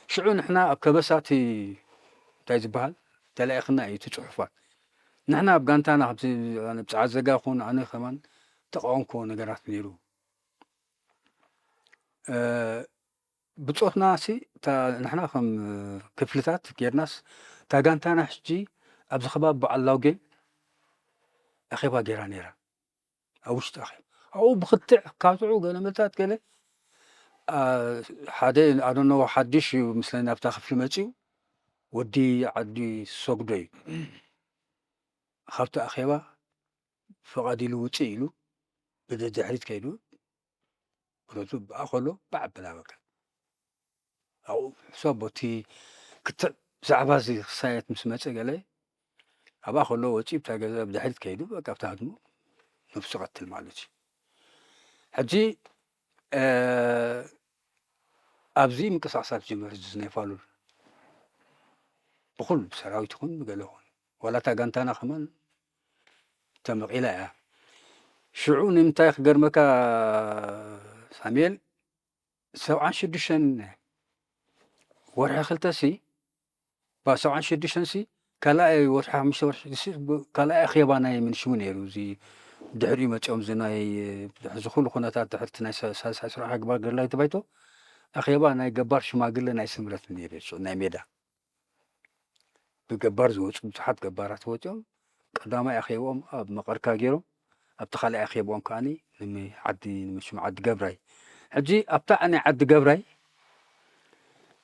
ሽዑ ንሕና ኣብ ከበሳ እቲ እንታይ ዝበሃል ተላኢኽና እዩ እቲ ጽሑፋት። ንሕና ኣብ ጋንታና ከምዚ ኣነ ብጻዓ ዘጋ ኹን ኣነ ከማን ተቃወምክዎ ነገራት ነይሩ። እ፣ ብጾትና ሲ እታ ንሕና ከም ክፍልታት ጌርናስ እታ ጋንታና ሕጂ ኣብዚ ከባቢ በዓል ላውጌን ኣኼባ ጌራ ነይራ። ኣብ ውሽጢ ኣኼባ ኣብኡ ብክትዕ ካትዑ ገለ መታት ገለ፣ አ፣ ሓደ ኣዶኖ ሓድሽ እዩ ምስለኒ ኣብታ ክፍሊ መጺኡ፣ ወዲ ዓዲ ሰጉዶ እዩ። ካብቲ ኣኼባ ፍቓድ ኢሉ ውጽእ ኢሉ ብደድሕሪት ከይዱ ብረቱ ብኣ ከሎ ባዕ ኣበላ በቃ። ኣብኡ ሕሰብ ቦቲ ክትዕ ብዛዕባ እዚ ክሳየት ምስ መጸ ገለ ኣብኣ ከሎ ወጺኡ ብታ ገዛ ብድሕሪት ከይዱ በቃ ኣብታ ህድሞ ነብሱ ቀትል ማለት እዩ። ሕጂ፣ እ፣ ኣብዚ ምንቅስቃሳት ጀመር እዚ ናይ ፋሉል። ብኹሉ ብሰራዊት ይኹን ብገለ ይኹን። ዋላ እታ ጋንታና ከማን ተመቒላ እያ። ሽዑ ንምንታይ ክገርመካ ሳሙኤል፣ ሰብዓን ሽዱሽተን ወርሒ ክልተ ሲ፣ ባ ሰብዓን ሽዱሽተን ሲ፣ ካልኣይ ወርሒ ሓሙሽተ ወርሒ ሲ፣ ብ-፣ ካልኣይ ኣኼባ ናይ ምንሽሙ ነይሩ። እዚ ድሕሪኡ መጺኦም እዚ ናይ፣ ድሕሪ እዚ ኩሉ ኩነታት ድሕርቲ ናይ ሳ-፣ ሳልሳይ ስርዓት ግንባር ገድላዊ ተባይቶ ኣኼባ ናይ ገባር ሽማግለ ናይ ስምረት ነይሩ፣ ሽዑ ናይ ሜዳ። ብገባር ዝወጹ ብዙሓት ገባራት ወጺኦም ቀዳማይ ኣኼብኦም ኣብ መቐርካ ገይሮም፣ ኣብቲ ካልኣይ ኣኼብኦም ከኣኒ ንዓዲ፣ ንምሽም ዓዲ ገብራይ። ሕጂ ኣብታ ናይ ዓዲ ገብራይ፣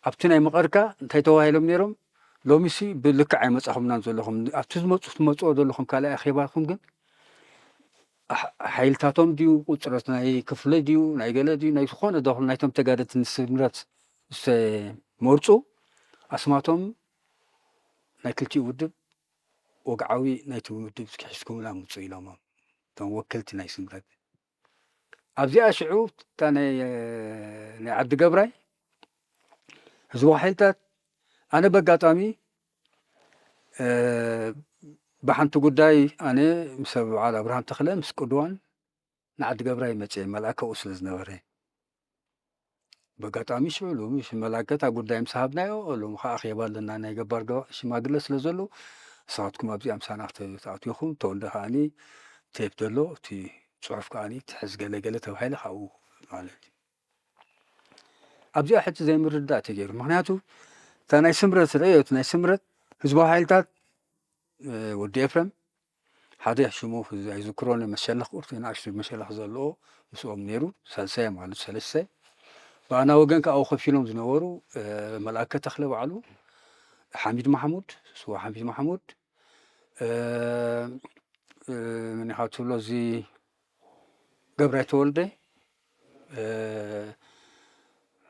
ኣብቲ ናይ መቐርካ እንታይ ተባሂሎም ነይሮም? ሎሚሲ ብልክዕ ኣይመጻኹምናን ዘለኹም። ኣብቲ ዝመጹ፣ ትመጽዎ ዘለኹም ካልኣይ ኣኼባኹም ግን፣ ኣሕ-፣ ሓይልታቶም ድዩ፣ ቁጽረት ናይ ክፍለ ድዩ፣ ናይ ገለ ድዩ፣ ናይ ዝኾነ ዶ ናይቶም ተጋደልቲ ንስምረት ዝተመርጹ ኣስማቶም ናይ ክልቲኡ ውድብ ወግዓዊ ናይቲ ውድብ ሒዝኩምና ምጹ ኢሎሞም። እቶም ወከልቲ ናይ ስምረት። ኣብዚኣ ሽዑ እታ ናይ፣ ናይ ዓዲ ገብራይ ህዝባዊ ሓይልታት፣ ኣነ በጋጣሚ፣ እ፣ ብሓንቲ ጉዳይ ኣነ ምስ በዓል ኣብርሃም ተኽለ ምስ ቅዱዋን ንዓዲ ገብራይ መጽየ፣ መልኣከ ኣብኡ ስለ ዝነበረ። በጋጣሚ ሽዑ ሎሚ ሽ-፣ መልኣከ እታ ጉዳይ ምስ ሃብናዮ፣ ሎሚ ኸዓ ኣኼባ ኣለና ናይ ገባር ገባ-፣ ሽማግለ ስለ ዘለዉ፣ ንስኻትኩም ኣብዚኣ ምሳና ክተ-፣ ክትኣትዉ ኢኹም። ተወልደ ከኣኒ ቴፕ ዘሎ፣ እቲ ጽሑፍ ከኣኒ ትሕዝ ገለ ገለ ተባሂለ ካብኡ ማለት እዩ። ኣብዚኣ ሕጂ ዘይምርድዳእ ተገይሩ። ምኽንያቱ እታ ናይ ስምረት ርእዮት፣ ናይ ስምረት ህዝባዊ ሓይልታት፣ እ፣ ወዲ ኤፍረም፣ ሓደ ሽሙ ኣይዝክሮን፣ መሸለኽ ቁርት ንኣሽቱ መሸለኽ ዘለዎ ምስኦም ነይሩ፣ ሳልሳይ ማለት ሰለስተ። ብኣና ወገን ከኣ ኣብኡ ኮፍ ኢሎም ዝነበሩ፣ እ፣ መልኣከ ተኽለ ባዕሉ፣ ሓሚድ ማሕሙድ፣ ስዋ ሓሚድ ማሕሙድ፣ እ፣ እ፣ መን ኢኻ ትብሎ፣ እዚ ገብራይ ተወልደ፣ እ፣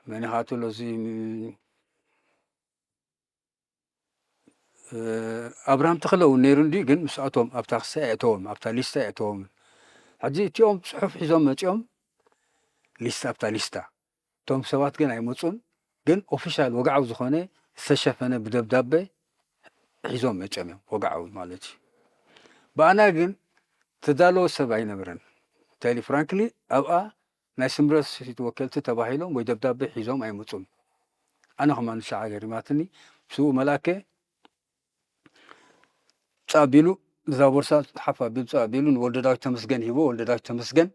መን ኢኻ ትብሎ፣ እዚ፣ እ፣ ኣብርሃም ተኽለ እውን ነይሩ እንድዩ፣ ግን ምስኣቶም ኣብታ ክሲ ኣየእተዎም፣ ኣብታ ሊስታ ኣየእተዎም። ሕጂ እቲኦም ጽሑፍ ሒዞም መጺኦም፣ ሊስታ፣ ኣብታ ሊስታ። እቶም ሰባት ግን ኣይመጹን፣ ግን ኦፊሻል ወግዓዊ ዝኾነ ዝተሸፈነ ብደብዳቤ ሒዞም መጺኦም እዮም፣ ወግዓዊ ማለት እዩ። ብኣና ግን ተዳለወ ሰብ ኣይነበረን። እንታይሊ ፍራንክሊ ኣብኣ ናይ ስምረት ወከልቲ ተባሂሎም ወይ ደብዳቤ ሒዞም ኣይመጹን። ኣነ ከማን ሻዓ ገሪማትኒ፣ ብስኡ መልኣከ ጻቢሉ፣ እዛ ቦርሳ ሓፍ ኣቢሉ ጻቢሉ ንወልደ ዳዊት ተመስገን ሂቦ፣ ወልደ ዳዊት ተመስገን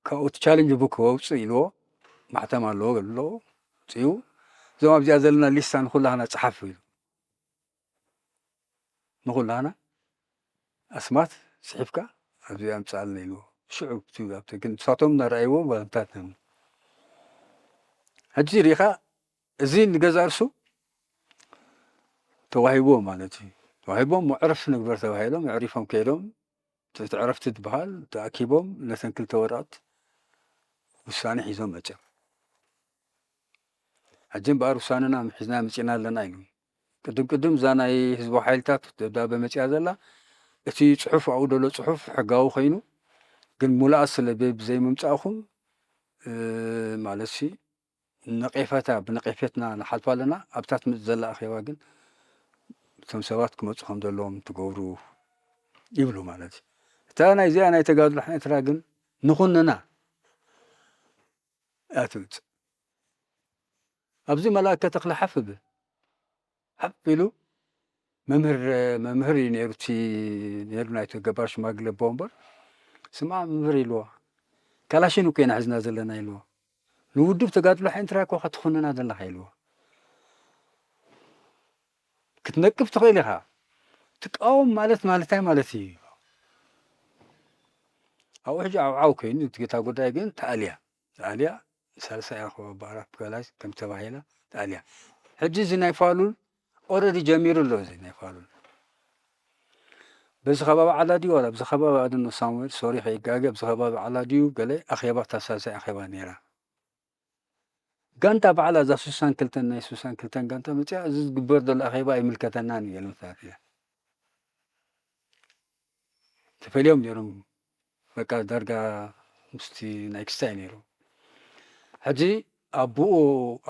ካብኡ እቲ ቻሌንጅ ቡክ ወውጽእ ኢልዎ፣ ማሕተም ኣለዎ ገለ ኣለዎ፣ ጽዩ፣ እዞም ኣብዚኣ ዘለና ሊስታ ንኹላህና ጽሓፍ ኢሉ። ንኹላህና ኣስማት ጽሒፍካ ኣብዚ ኣምጽኣልና ኢልዎ። ሽዑ እቲ ኣብቲ ግን ንሳቶም እናረኣይዎ ባንታት ነም። ሕጂ ሪኻ እዚ ንገዛ እርሱ ተዋሂብዎ ማለት እዩ። ተዋሂቦም ዕረፍቲ ንግበር ተባሂሎም፣ ኣዕሪፎም ከይዶም፣ እቲ ዕረፍቲ ትበሃል ተኣኪቦም ነተን ክልተ ወረቐት ውሳኔ ሒዞም መጽዮም። ሕጂ እምበኣር ውሳነና ሒዝና መጺና ኣለና ኢሉ። ቅድም ቅድም እዛ ናይ ህዝባዊ ሓይልታት ደብዳበ መጺኣ ዘላ፣ እቲ ጽሑፍ ኣብኡ ዘሎ ጽሑፍ ሕጋዊ ኮይኑ፣ ግን ሙሉኣ ስለ ብዘይምምጻእኹም፣ እ፣ ማለትሲ ነቄፈታ፣ ብነቄፈትና ንሓልፋ ኣለና፣ ኣብታ ትመጽእ ዘላ ኣኼባ ግን እቶም ሰባት ክመጹ ከም ዘለዎም ትገብሩ ይብሉ ማለት እዩ። እታ ናይዚኣ ናይ ተጋድሎ ኤርትራ ግን ንኹንና እያ ትምጽእ። ኣብዚ መልኣከ ተኽለ ሓፍ ብ-፣ ሓፍ ኢሉ መምህር፣ መምህር እዩ ነይሩ፣ እቲ ነይሩ ናይቲ ገባር ሽማግለ ኣቦ እምበር፣ ስማ መምህር ኢልዎ፣ ካላሽን እኮ ኢና ሒዝና ዘለና ኢልዎ። ንውድብ ተጋድሎ ኤርትራ እኮ ኢኻ ትኹንና ዘለኻ ኢልዎ። ክትነቅፍ ትኽእል ኢኻ። ትቃወም ማለት፣ ማለት እንታይ ማለት እዩ? ኣብኡ ሕጂ ዓውዓው ኮይኑ፣ እቲ ጌታ ጉዳይ ግን ተኣልያ። ተኣልያ፣ ሳልሳይ ኣኸባ ብኣራት ገላይ ከም ተባሂላ ተኣልያ። ሕጂ እዚ ናይ ፋሉል ኦረዲ ጀሚሩ ኣሎ፣ እዚ ናይ ፋሉል። በዚ ከባቢ ዓላ ድዩ ዋላ፣ በዚ ከባቢ ኣድኖ ሳሙኤል፣ ሶሪ ከይጋገ፣ በዚ ከባቢ ዓላ ድዩ ገለ ኣኼባ፣ እታ ሳልሳይ ኣኼባ ነይራ። ጋንታ ባዕላ እዛ ስሳን ክልተን ናይ ስሳን ክልተን ጋንታ መጽያ፣ እዚ ዝግበር ዘሎ ኣኼባ ኣይምልከተናን እዩ፣ ገለ መሳርያ። ተፈልዮም ነይሮም፣ በቃ ዳርጋ ምስቲ ናይ ክስታይ ነይሩ። ሕጂ ኣቦኡ፣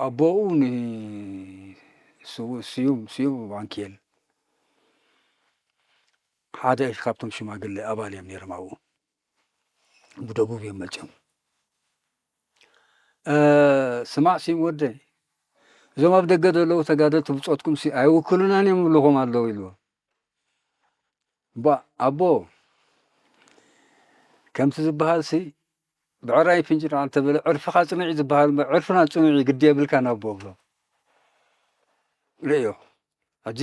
ኣቦኡ ን-፣ ስው-፣ ስዩም፣ ስዩም ዋንኪኤል ሓደ ካብቶም ሽማግለ ኣባል እዮም ነይሮም ኣብኡ። ብደቡብ እዮም መፅኦም። ስማዕ ሲም ወደይ፣ እዞም ኣብ ደገ ዘለዉ ተጋደልቲ ብፆትኩም ሲ ኣይውክሉናን እዮም ይብልኹም ኣለዉ ኢልዎ። ባ ኣቦ፣ ከምቲ ዝበሃል ሲ ብዕራይ ፍንጭር ኣንተበለ ዕርፍኻ ጽኑዕ እዩ ዝበሃል እምበር ዕርፍና ጽኑዕ እዩ ግዲ የብልካን ኣቦ ብሎ። ርእዮ፣ ሕጂ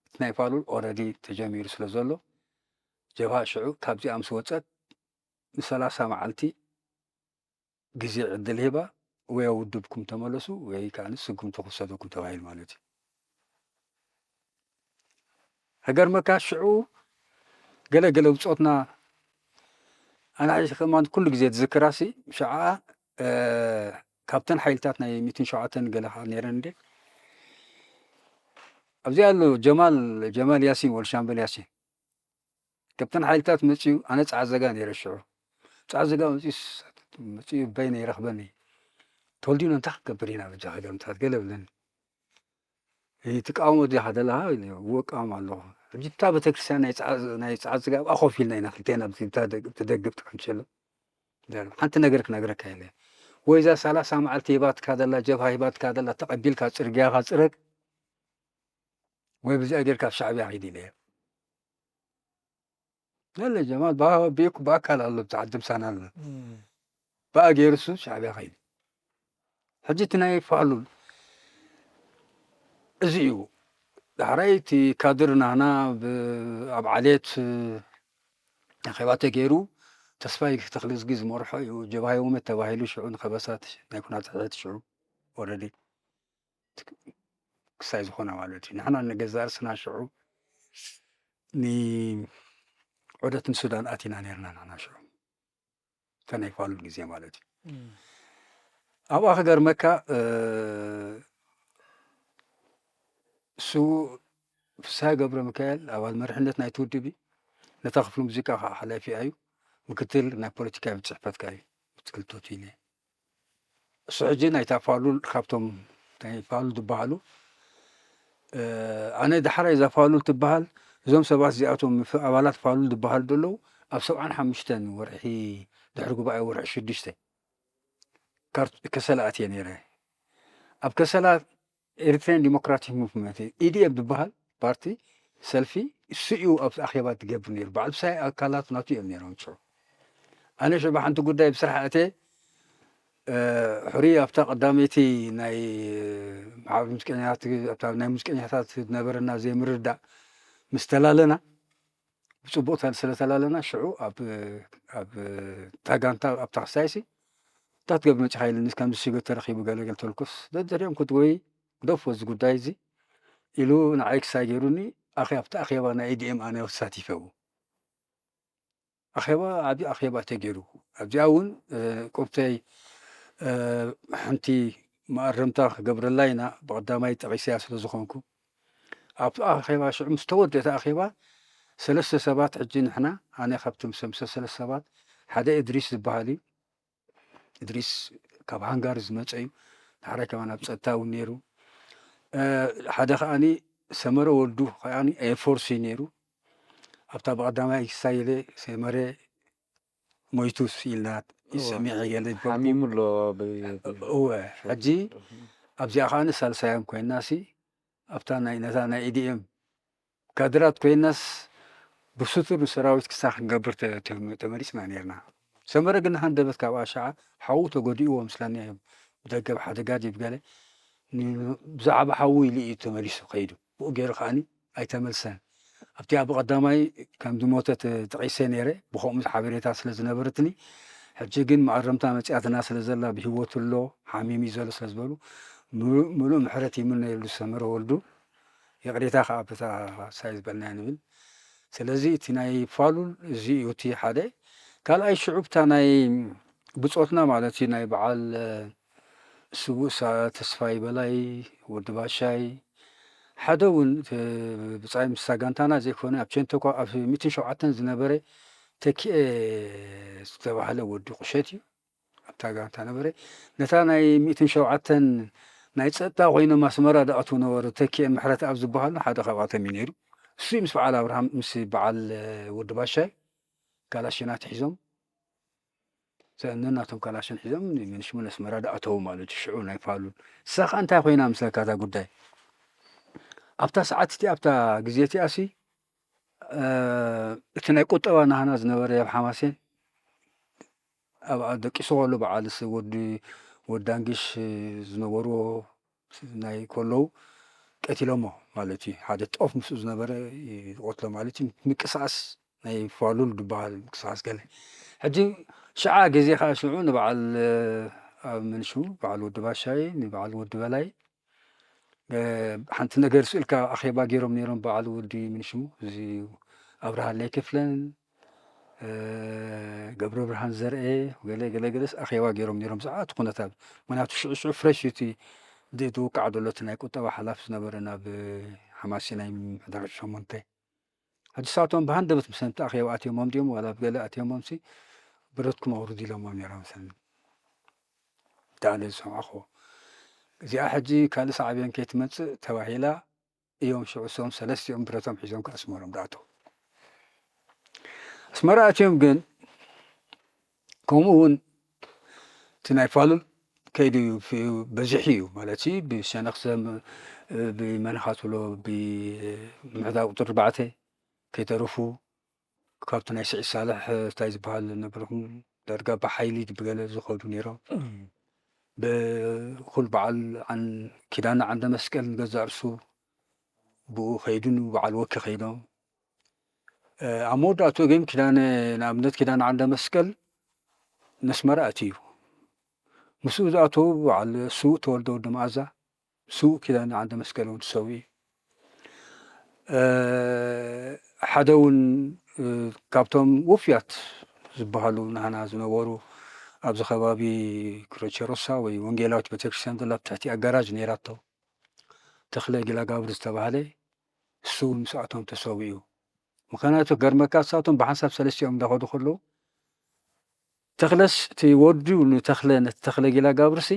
እቲ ናይ ፋሉል ኦረዲ ተጀሚሩ ስለ ዘሎ፣ ጀብሃ ሽዑ ካብዚኣ ምስ ወጸት ንሰላሳ መዓልቲ ግዜ ዕድል ሂባ፣ ወይ ኣብ ውድብኩም ተመለሱ ወይ ከኣ ስጉምቲ ክውሰደኩም ተባሂሉ ማለት እዩ። ከገርመካ ሽዑ ገለ ገለ ብጾትና ኣናእሽቲ ከማን ኩሉ ግዜ ትዝክራሲ ሽዓ ካብተን ሓይልታት ናይ ሚእትን ሸውዓተን ገለ ከዓ ነይረን እንዴ ኣብዚኣ ኣሎ ጀማል ጀማል ያሲን ወል ሻምበል ያሲን ካብተን ሓይልታት መፅኡ ኣነ ፃዕዘጋ ነይረ ሽዑ ፃዕዘጋ መፅኡ በይነ ይረኽበኒ ተወልዲኖ እንታይ ክንገብር ኢና በጃ ሃገር ምታት ገለ ብለኒ ትቃወሞ ዲኻ ዘለኻ እዎ እቃወም ኣለኹ ሕጂ እታ ቤተክርስትያን ናይ ፀዓት ስጋ ኣብኣ ኮፍ ኢልና ኢና ክልቴና ተደግብ ትቀምሸሎ ሓንቲ ነገር ክነግረካ ኢለ ወይ እዛ ሰላሳ መዓልቲ ሂባትካ ዘላ ጀብሃ ሂባትካ ዘላ ተቐቢልካ ፅርግያኻ ፅረግ ወይ ብዚኣ ጌርካ ኣብ ሻዕብያ ኺድ ኢለ እየ ኣለ ጀማል ብኣካል ኣሎ ብዛዓት ድምሳና ኣሎ ብኣ ገይሩ እሱ ሻዕብያ ኸይዱ ሕጂ እቲ ናይ ፋሉል እዚ እዩ ዳሕራይ እቲ ካድር ናህና ኣብ ዓሌት ኣኼባ ተገይሩ ተስፋይ ተኽልዝጊ ዝመርሖ እዩ ጀብሃ የውመት ተባሂሉ ሽዑ ንኸበሳት ናይ ኩናት ሕሕት ሽዑ ወረዲ ክሳይ ዝኾነ ማለት እዩ ንሕና ንገዛእ ርስና ሽዑ ንዑደት ንሱዳን ኣቲና ነርና ንሕና ሽዑ እተ ናይ ፋሉል ግዜ ማለት እዩ ኣብኣ ክገርመካ ስዉእ ፍስሃ ገብረ ሚካኤል ኣባል መርሕነት ናይቲ ውድብ እዩ ነታ ክፍሊ ሙዚቃ ከዓ ሓላፊኣ እዩ ምክትል ናይ ፖለቲካ ቤት ፅሕፈት ከዓ እዩ ምክትል ቶቲነ እሱ ሕጂ ናይታ ፋሉል ካብቶም ናይ ፋሉል ዝበሃሉ ኣነ ዳሕራይ እዛ ፋሉል ትበሃል እዞም ሰባት እዚኣቶም ኣባላት ፋሉል ዝበሃሉ ዘለዉ ኣብ ሰብዓን ሓሙሽተን ወርሒ ድሕሪ ጉባኤ ወርሒ ሽዱሽተ ከሰላ ኣትየ ነይረ ኣብ ከሰላ ኤሪትሪያን ዲሞክራቲክ ሙቭመንት ኢዲኤፍ ዝበሃል ፓርቲ ሰልፊ እሱ እዩ ኣብቲ ኣኼባ ትገብር ነይሩ በዓል ብሳይ ኣካላት ናቱ እዮም ነይሮም ሽዑ ኣነ ሽዑ ሓንቲ ጉዳይ ብስራሕ ኣትየ ሕሩይ ኣብታ ቀዳመይቲ ናይ ማሕበር ሙዚቀኛታት ናይ ሙዚቀኛታት ዝነበረና ዘይምርዳእ ምስ ተላለና ብፅቡቕ ስለተላለና ሽዑ ኣብ ታጋንታ ኣብታ ክሳይሲ እንታይ ትገብር መፂኻ ኢልኒ ከምዚ ሽገ ተረኺቡ ገለገል ተልኩስ ደድሕሪኦም ክትጎይ ግደፎ እዚ ጉዳይ እዚ ኢሉ ንዓይ ክሳይ ገይሩኒ ኣኺ ኣብቲ ኣኼባ ናይ ኢዲኤም ኣነ ተሳቲፈ ኣኼባ ዓብዪ ኣኼባ ተገይሩ ኣብዚኣ እውን ቁብተይ ሓንቲ መኣረምታ ክገብረላ ኢና ብቐዳማይ ጠቒሰያ ስለ ዝኾንኩ ኣብ ኣኼባ ሽዑ ምስ ተወደተ ኣኼባ ሰለስተ ሰባት ሕጂ ንሕና ኣነ ካብቶም ሰምሰ ሰለስተ ሰባት ሓደ እድሪስ ዝበሃል እዩ እድሪስ ካብ ሃንጋሪ ዝመፀ እዩ ንሓደ ከማን ኣብ ፀጥታ እውን ነይሩ ሓደ ከዓኒ ሰመረ ወልዱ ከዓኒ ኤርፎርስ እዩ ነይሩ ኣብታ ብቐዳማይ ክሳይለ ሰመረ ሞይቱ ኢልና ይሰሚዐ ገለ ሓሚሙ ኣሎ እወ ሕጂ ኣብዚኣ ከዓኒ ሳልሳዮም ኮይና ሲ ኣብታ ናይ ነታ ናይ ኢዲኤም ካድራት ኮይናስ ብስቱር ንሰራዊት ክሳ ክንገብር ተመሪፅና ነርና ሰመረ ግን ሃንደበት ካብ ኣሻዓ ሓዉ ተጎዲእዎ ምስለኒ እዮም ብደገብ ሓደጋ ድብ ገለ ብዛዕባ ሓዉ ኢሉ እዩ ተመሊሱ ከይዱ ብኡ ገይሩ ከዓኒ ኣይተመልሰን ኣብቲ ኣብ ቀዳማይ ከም ዝሞተ ተጠቂሰ ነይረ ብከምኡ ሓበሬታ ስለ ዝነበረትኒ ሕጂ ግን መኣረምታ መፅያትና ስለ ዘላ ብሂወት ኣሎ ሓሚም እዩ ዘሎ ስለ ዝበሉ ምሉእ ምሕረት ይምነየሉ ሰመረ ወልዱ ይቕሬታ ከዓ በታ ሳይ ዝበልናያ ንብል ስለዚ እቲ ናይ ፋሉል እዚ እዩ እቲ ሓደ ካልኣይ ሽዑ ብታ ናይ ብፆትና ማለት እዩ ናይ በዓል ስዉእ ተስፋይ በላይ ወዲ ባሻይ ሓደ እውን ብፃይ ምስታ ጋንታና ዘይኮነ ኣብ ቸንተኳ ኣብ ሚእትን ሸውዓተን ዝነበረ ተኪኤ ዝተባህለ ወዲ ቁሸት እዩ ኣብታ ጋንታ ነበረ ነታ ናይ ሚእትን ሸውዓተን ናይ ፀጥታ ኮይኖም ኣስመራ ዝኣትዉ ነበሩ ተኪኤ ምሕረት ኣብ ዝበሃሉ ሓደ ካብኣቶም እዩ ነይሩ እሱ ምስ በዓል ኣብርሃም ምስ በዓል ወዲ ባሻይ ካላሽናት ሒዞም ነናቶም ካላሽን ሒዞም ንመንሽሙ ነስመራ ደኣተዉ ማለት እዩ። ሽዑ ናይ ፋሉል እሳ ኸኣ እንታይ ኮይና ምስለካ እታ ጉዳይ ኣብታ ሰዓት እቲኣ ኣብታ ግዜ እቲኣሲ እቲ ናይ ቁጠባ ናህና ዝነበረ ኣብ ሓማሴን ኣብኣ ደቂሱ ከሎ በዓል ወዲ ወዳንግሽ ዝነበርዎ ናይ ከለዉ ቀቲሎሞ ማለት እዩ። ሓደ ጦፍ ምስኡ ዝነበረ ይቆትሎ ማለት እዩ። ምቅስቃስ ናይ ፋሉል ዝበሃል ምቅስቃስ ገለ ሕጂ ሽዓ ግዜ ከዓ ሽዑ ንበዓል ኣብ ምንሽሙ በዓል ወዲ ባሻይ ንበዓል ወዲ በላይ ሓንቲ ነገር ስእልካ ኣኼባ ገይሮም ነይሮም በዓል ወዲ ምንሽሙ እዚ ኣብርሃለይ ክፍለን ገብረ ብርሃን ዘርኤ ገለ ገለ ገለስ ኣኼባ ገይሮም ነይሮም ሰዓት ኩነታት ምክንያቱ ሽዑ ሽዑ ፍረሽ እቲ ዝውቃዕ ዘሎ እቲ ናይ ቁጠባ ሓላፊ ዝነበረ ናብ ሓማሲ ናይ ምሕደራ ሸሞንተ ሕጂ ሳቶም ብሃንደበት ምስ ኣንተ ኣኼባ ኣትዮሞም ድዮም ዋላ ብገለ ኣትዮሞም ሲ ብረትኩም ኣውርድ ኢሎሞም ነይሮም ሰኒ ዳኣለ ዝሰማዕኹ እዚኣ ሕጂ ካልእ ሳዕብዮን ከይትመፅእ ተባሂላ እዮም ሽዑ እሶም ሰለስቲኦም ብረቶም ሒዞም ከኣስመሮም ዳኣተው ኣስመራ ኣትዮም ግን ከምኡ እውን እቲ ናይ ፋሉል ከይዱ እዩ በዚሑ እዩ ማለት ብሸነክ ብመንኻ ትብሎ ብምሕዳር ቁፅሪ ኣርባዕተ ከይተረፉ ካብቲ ናይ ስዒድ ሳልሕ እንታይ ዝበሃል ነበርኩም ዳርጋ ብሓይሊ ብገለ ዝኸዱ ነይሮም ብኩል በዓል ኪዳነ ዓንደ መስቀል ንገዛእ ርሱ ብኡ ከይዱ ንበዓል ወኪ ከይዶም ኣብ መወዳእቱ ግን ኪዳነ ንኣብነት ኪዳነ ዓንደ መስቀል ነስመራ ኣትዩ ምስኡ ዝኣተዉ በዓል ስውእ ተወልደ ወዲ መኣዛ ስውእ ኪዳነ ዓንደ መስቀል እውን ተሰዊኡ ሓደ እውን ካብቶም ውፍያት ዝበሃሉ ናህና ዝነበሩ ኣብዚ ከባቢ ክሮቸሮሳ ወይ ወንጌላዊት ቤተክርስትያን ዘላ ብትሕቲ ኣጋራጅ ነይራቶ ተኽለ ጊላጋብር ዝተባህለ እሱ እውን ምስኣቶም ተሰዊኡ ምክንያቱ ገርመካ እሳቶም ብሓንሳብ ሰለስቲኦም እንዳኸዱ ከለዉ ተኽለስ እቲ ወዱ ንተኽለ ነቲ ተኽለ ጊላጋብርሲ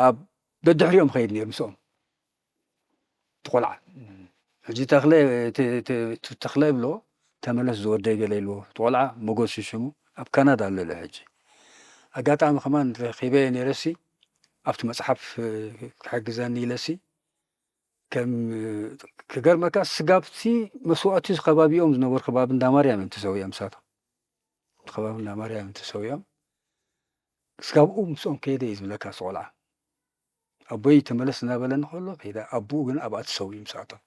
ኣብ ደድሕሪኦም ኸይድ ነይሩ ምስኦም እቲ ቆልዓ ሕጂ ተኽለ ተኽለ ይብሎ ተመለስ ዝወደይ ገለ ኢልዎ እቲ ቆልዓ ሞገስ ሽሙ ኣብ ካናዳ ኣለለ ሕጂ ኣጋጣሚ ከማን ረኺበ ነይረሲ ኣብቲ መፅሓፍ ክሕግዘኒ ኢለሲ ከም ክገርመካ ስጋብቲ መስዋእቲ ከባቢኦም ዝነበሩ ከባቢ እንዳማርያም እዮም ተሰዊኦም ምሳቶም ከባቢ እንዳማርያም እዮም ተሰዊኦም ስጋብኡ ምስኦም ከይደ እዩ ዝብለካ ስቆልዓ ኣቦይ ተመለስ እናበለኒ ከሎ ከይደ ኣቦኡ ግን ኣብኣ ተሰዊኡ ምሳቶም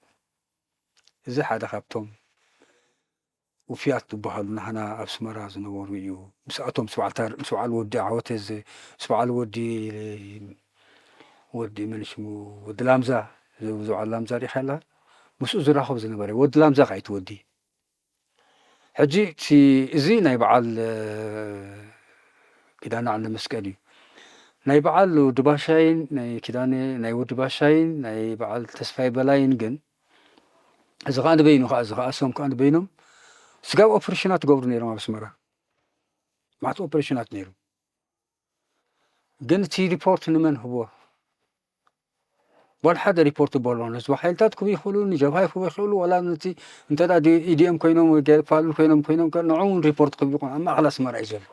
እዚ ሓደ ካብቶም ውፍያት ዝበሃሉ ናህና ኣብ ስመራ ዝነበሩ እዩ ምስኣቶም ምስ በዓል ወዲ ዓወተ ምስ በዓል ወዲ ወዲ መን ሽሙ ወዲ ላምዛ ዝብዓል ላምዛ ሪኢኻ ኣላ ምስኡ ዝራኸብ ዝነበረ ወዲ ላምዛ ካይት ወዲ ሕጂ እቲ እዚ ናይ በዓል ኪዳነ ዓንደ መስቀል እዩ ናይ በዓል ወዲ ባሻይን ናይ ኪዳነ ናይ ወዲ ባሻይን ናይ በዓል ተስፋይ በላይን ግን እዚ ከዓ ንበይኑ ከዓ እዚ ከዓ እሶም ከዓ ንበይኖም ስጋብ ኦፕሬሽናት ትገብሩ ነይሮም ኣብ ኣስመራ ማዕት ኦፕሬሽናት ነይሩ ግን እቲ ሪፖርት ንመን ህቦ ዋል ሓደ ሪፖርት በሎ ነዚ ሓይልታት ክቡ ይኽእሉ ንጀብሃ ይኽቡ ይኽእሉ ዋላ ነቲ እንተ ኢዲኤም ኮይኖም ፋሉል ኮይኖም ኮይኖም ንዑ እውን ሪፖርት ክቡ ይኾኑ ኣብ ማእኸል ኣስመራ እዩ ዘሎ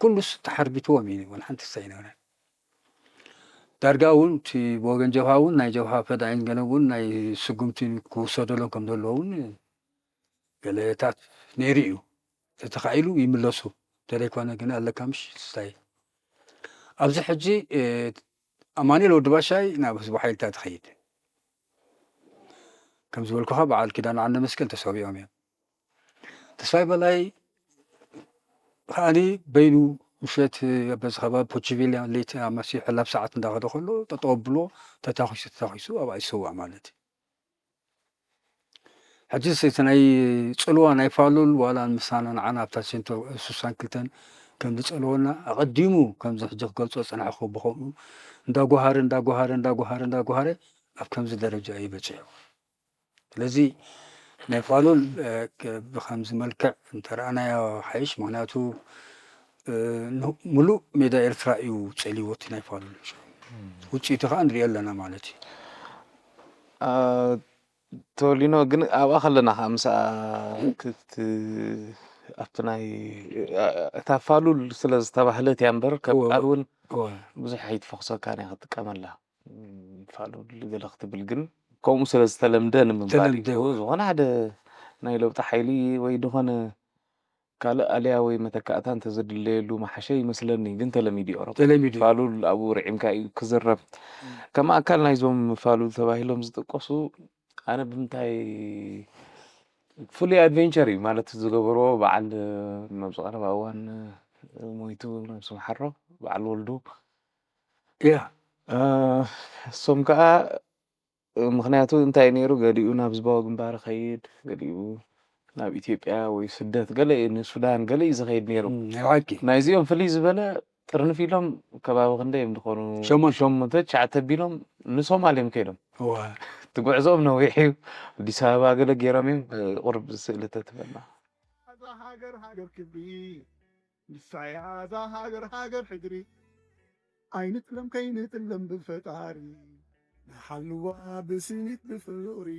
ኩሉስ ተሓርቢትዎም እዩ ወላ ሓንቲ ሳይነበረ ዳርጋ እውን እቲ ብወገን ጀብሃ እውን ናይ ጀብሃ ፈዳይን ገለ እውን ናይ ስጉምቲ ክውሰደሎም ከም ዘለዎ እውን ገለታት ነይሩ እዩ ተተኻኢሉ ይምለሱ ተደይኮነ ግን ኣለካ ምሽ ስታይ ኣብዚ ሕጂ ኣማኑኤል ወዲ ባሻይ ናብ ህዝቡ ሓይልታት ይኸይድ ከም ዝበልኩኻ በዓል ኪዳን ዓንደ መስቀል ተሰዊኦም እዮም ተስፋይ በላይ ከዓኒ በይኑ ምሸት በዚ ከባቢ ፖችቪልያ ለይቲ ኣብ መሲሑ ሕላፍ ሰዓት እንዳኸደ ከሎ ጠጠው ብሎ ተታኺሱ ተታኺሱ ኣብኣ ይሰዋእ ማለት እዩ ሕጂ እቲ ናይ ፅልዋ ናይ ፋሉል ዋላ ምሳና ንዓና ኣብታ ሴንቶ ሱሳን ክልተን ከም ዝፀልወና ኣቐዲሙ ከምዚ ሕጂ ክገልፆ ዝፀናሕኩ ብኸምኡ እንዳጓሃረ እንዳጓሃረ እንዳጓሃረ እንዳጓሃረ ኣብ ከምዚ ደረጃ እዩ በፂሑ ስለዚ ናይ ፋሉል ብከምዚ መልክዕ እንተረኣናዮ ሓይሽ ምክንያቱ ሙሉእ ሜዳ ኤርትራ እዩ ፀሊዎ እቲ ናይ ፋሉል ውፅኢቱ ከዓ ንሪኦ ኣለና ማለት እዩ ተወሊኖ ግን ኣብኣ ከለና ከዓ ምስኣ ክት ኣብቲ ናይ እታ ፋሉል ስለ ዝተባህለት እያ እምበር ከም እወ። ቃል እውን እወ። ብዙሕ ኣይትፈኽሰካን እያ ክትጥቀመላ። እም፣ ፋሉል ገለ ክትብል ግን ከምኡ ስለ ዝተለምደ ንምንባር እዩ። ተለምደ፣ እወ። ዝኾነ ሓደ ናይ ለውጢ ሓይሊ ወይ ዝኾነ ካልእ ኣልያ ወይ መተካእታ እንተዘድለየሉ መሓሸ ይመስለኒ፣ ግን ተለሚዱ እዩ ኦሮሞ። ተለሚዱ እዩ። ፋሉል ኣብኡ ርዒምካ እዩ ክዝረብ። ከም ኣካል ናይዞም ፋሉል ተባሂሎም ዝጥቀሱ ኣነ ብምንታይ ፍሉይ ኣድቨንቸር እዩ ማለት ዝገበርዎ በዓል ኣብዚ ቀረባ እዋን ሞይቱ ነብሱ መሓሮ በዓል ወልዱ ያ እ፣ እሶም ከዓ ምክንያቱ እንታይ ነይሩ ገሊኡ ናብ ህዝባዊ ግንባር ኸይድ ገሊኡ ናብ ኢትዮጵያ ወይ ስደት ገለ ንሱዳን ገለ እዩ ዝኸይድ ነይሩ። እም፣ ናይ ሓቂ ናይዚኦም ፍልይ ዝበለ ጥርንፍ ኢሎም ከባቢ ክንደይ እዮም ዝኾኑ ሸሞንተ። ሸሞንተ ትሽዓተ ኣቢሎም ንሶማል እዮም ከይዶም። እወ። እቲ ጉዕዞኦም ነዊሕ እዩ። ኣዲስ ኣበባ ገለ ገይሮም እዮም። ቁርብ ስእሊ ተትበልና። እዛ ሃገር ሃገር ክብሪ ንሳ እያ እዛ ሃገር ሃገር ሕድሪ ኣይንጥለም ከይንጥለም ብፈጣሪ ንሓልዋ ብስኒት ብፍቕሪ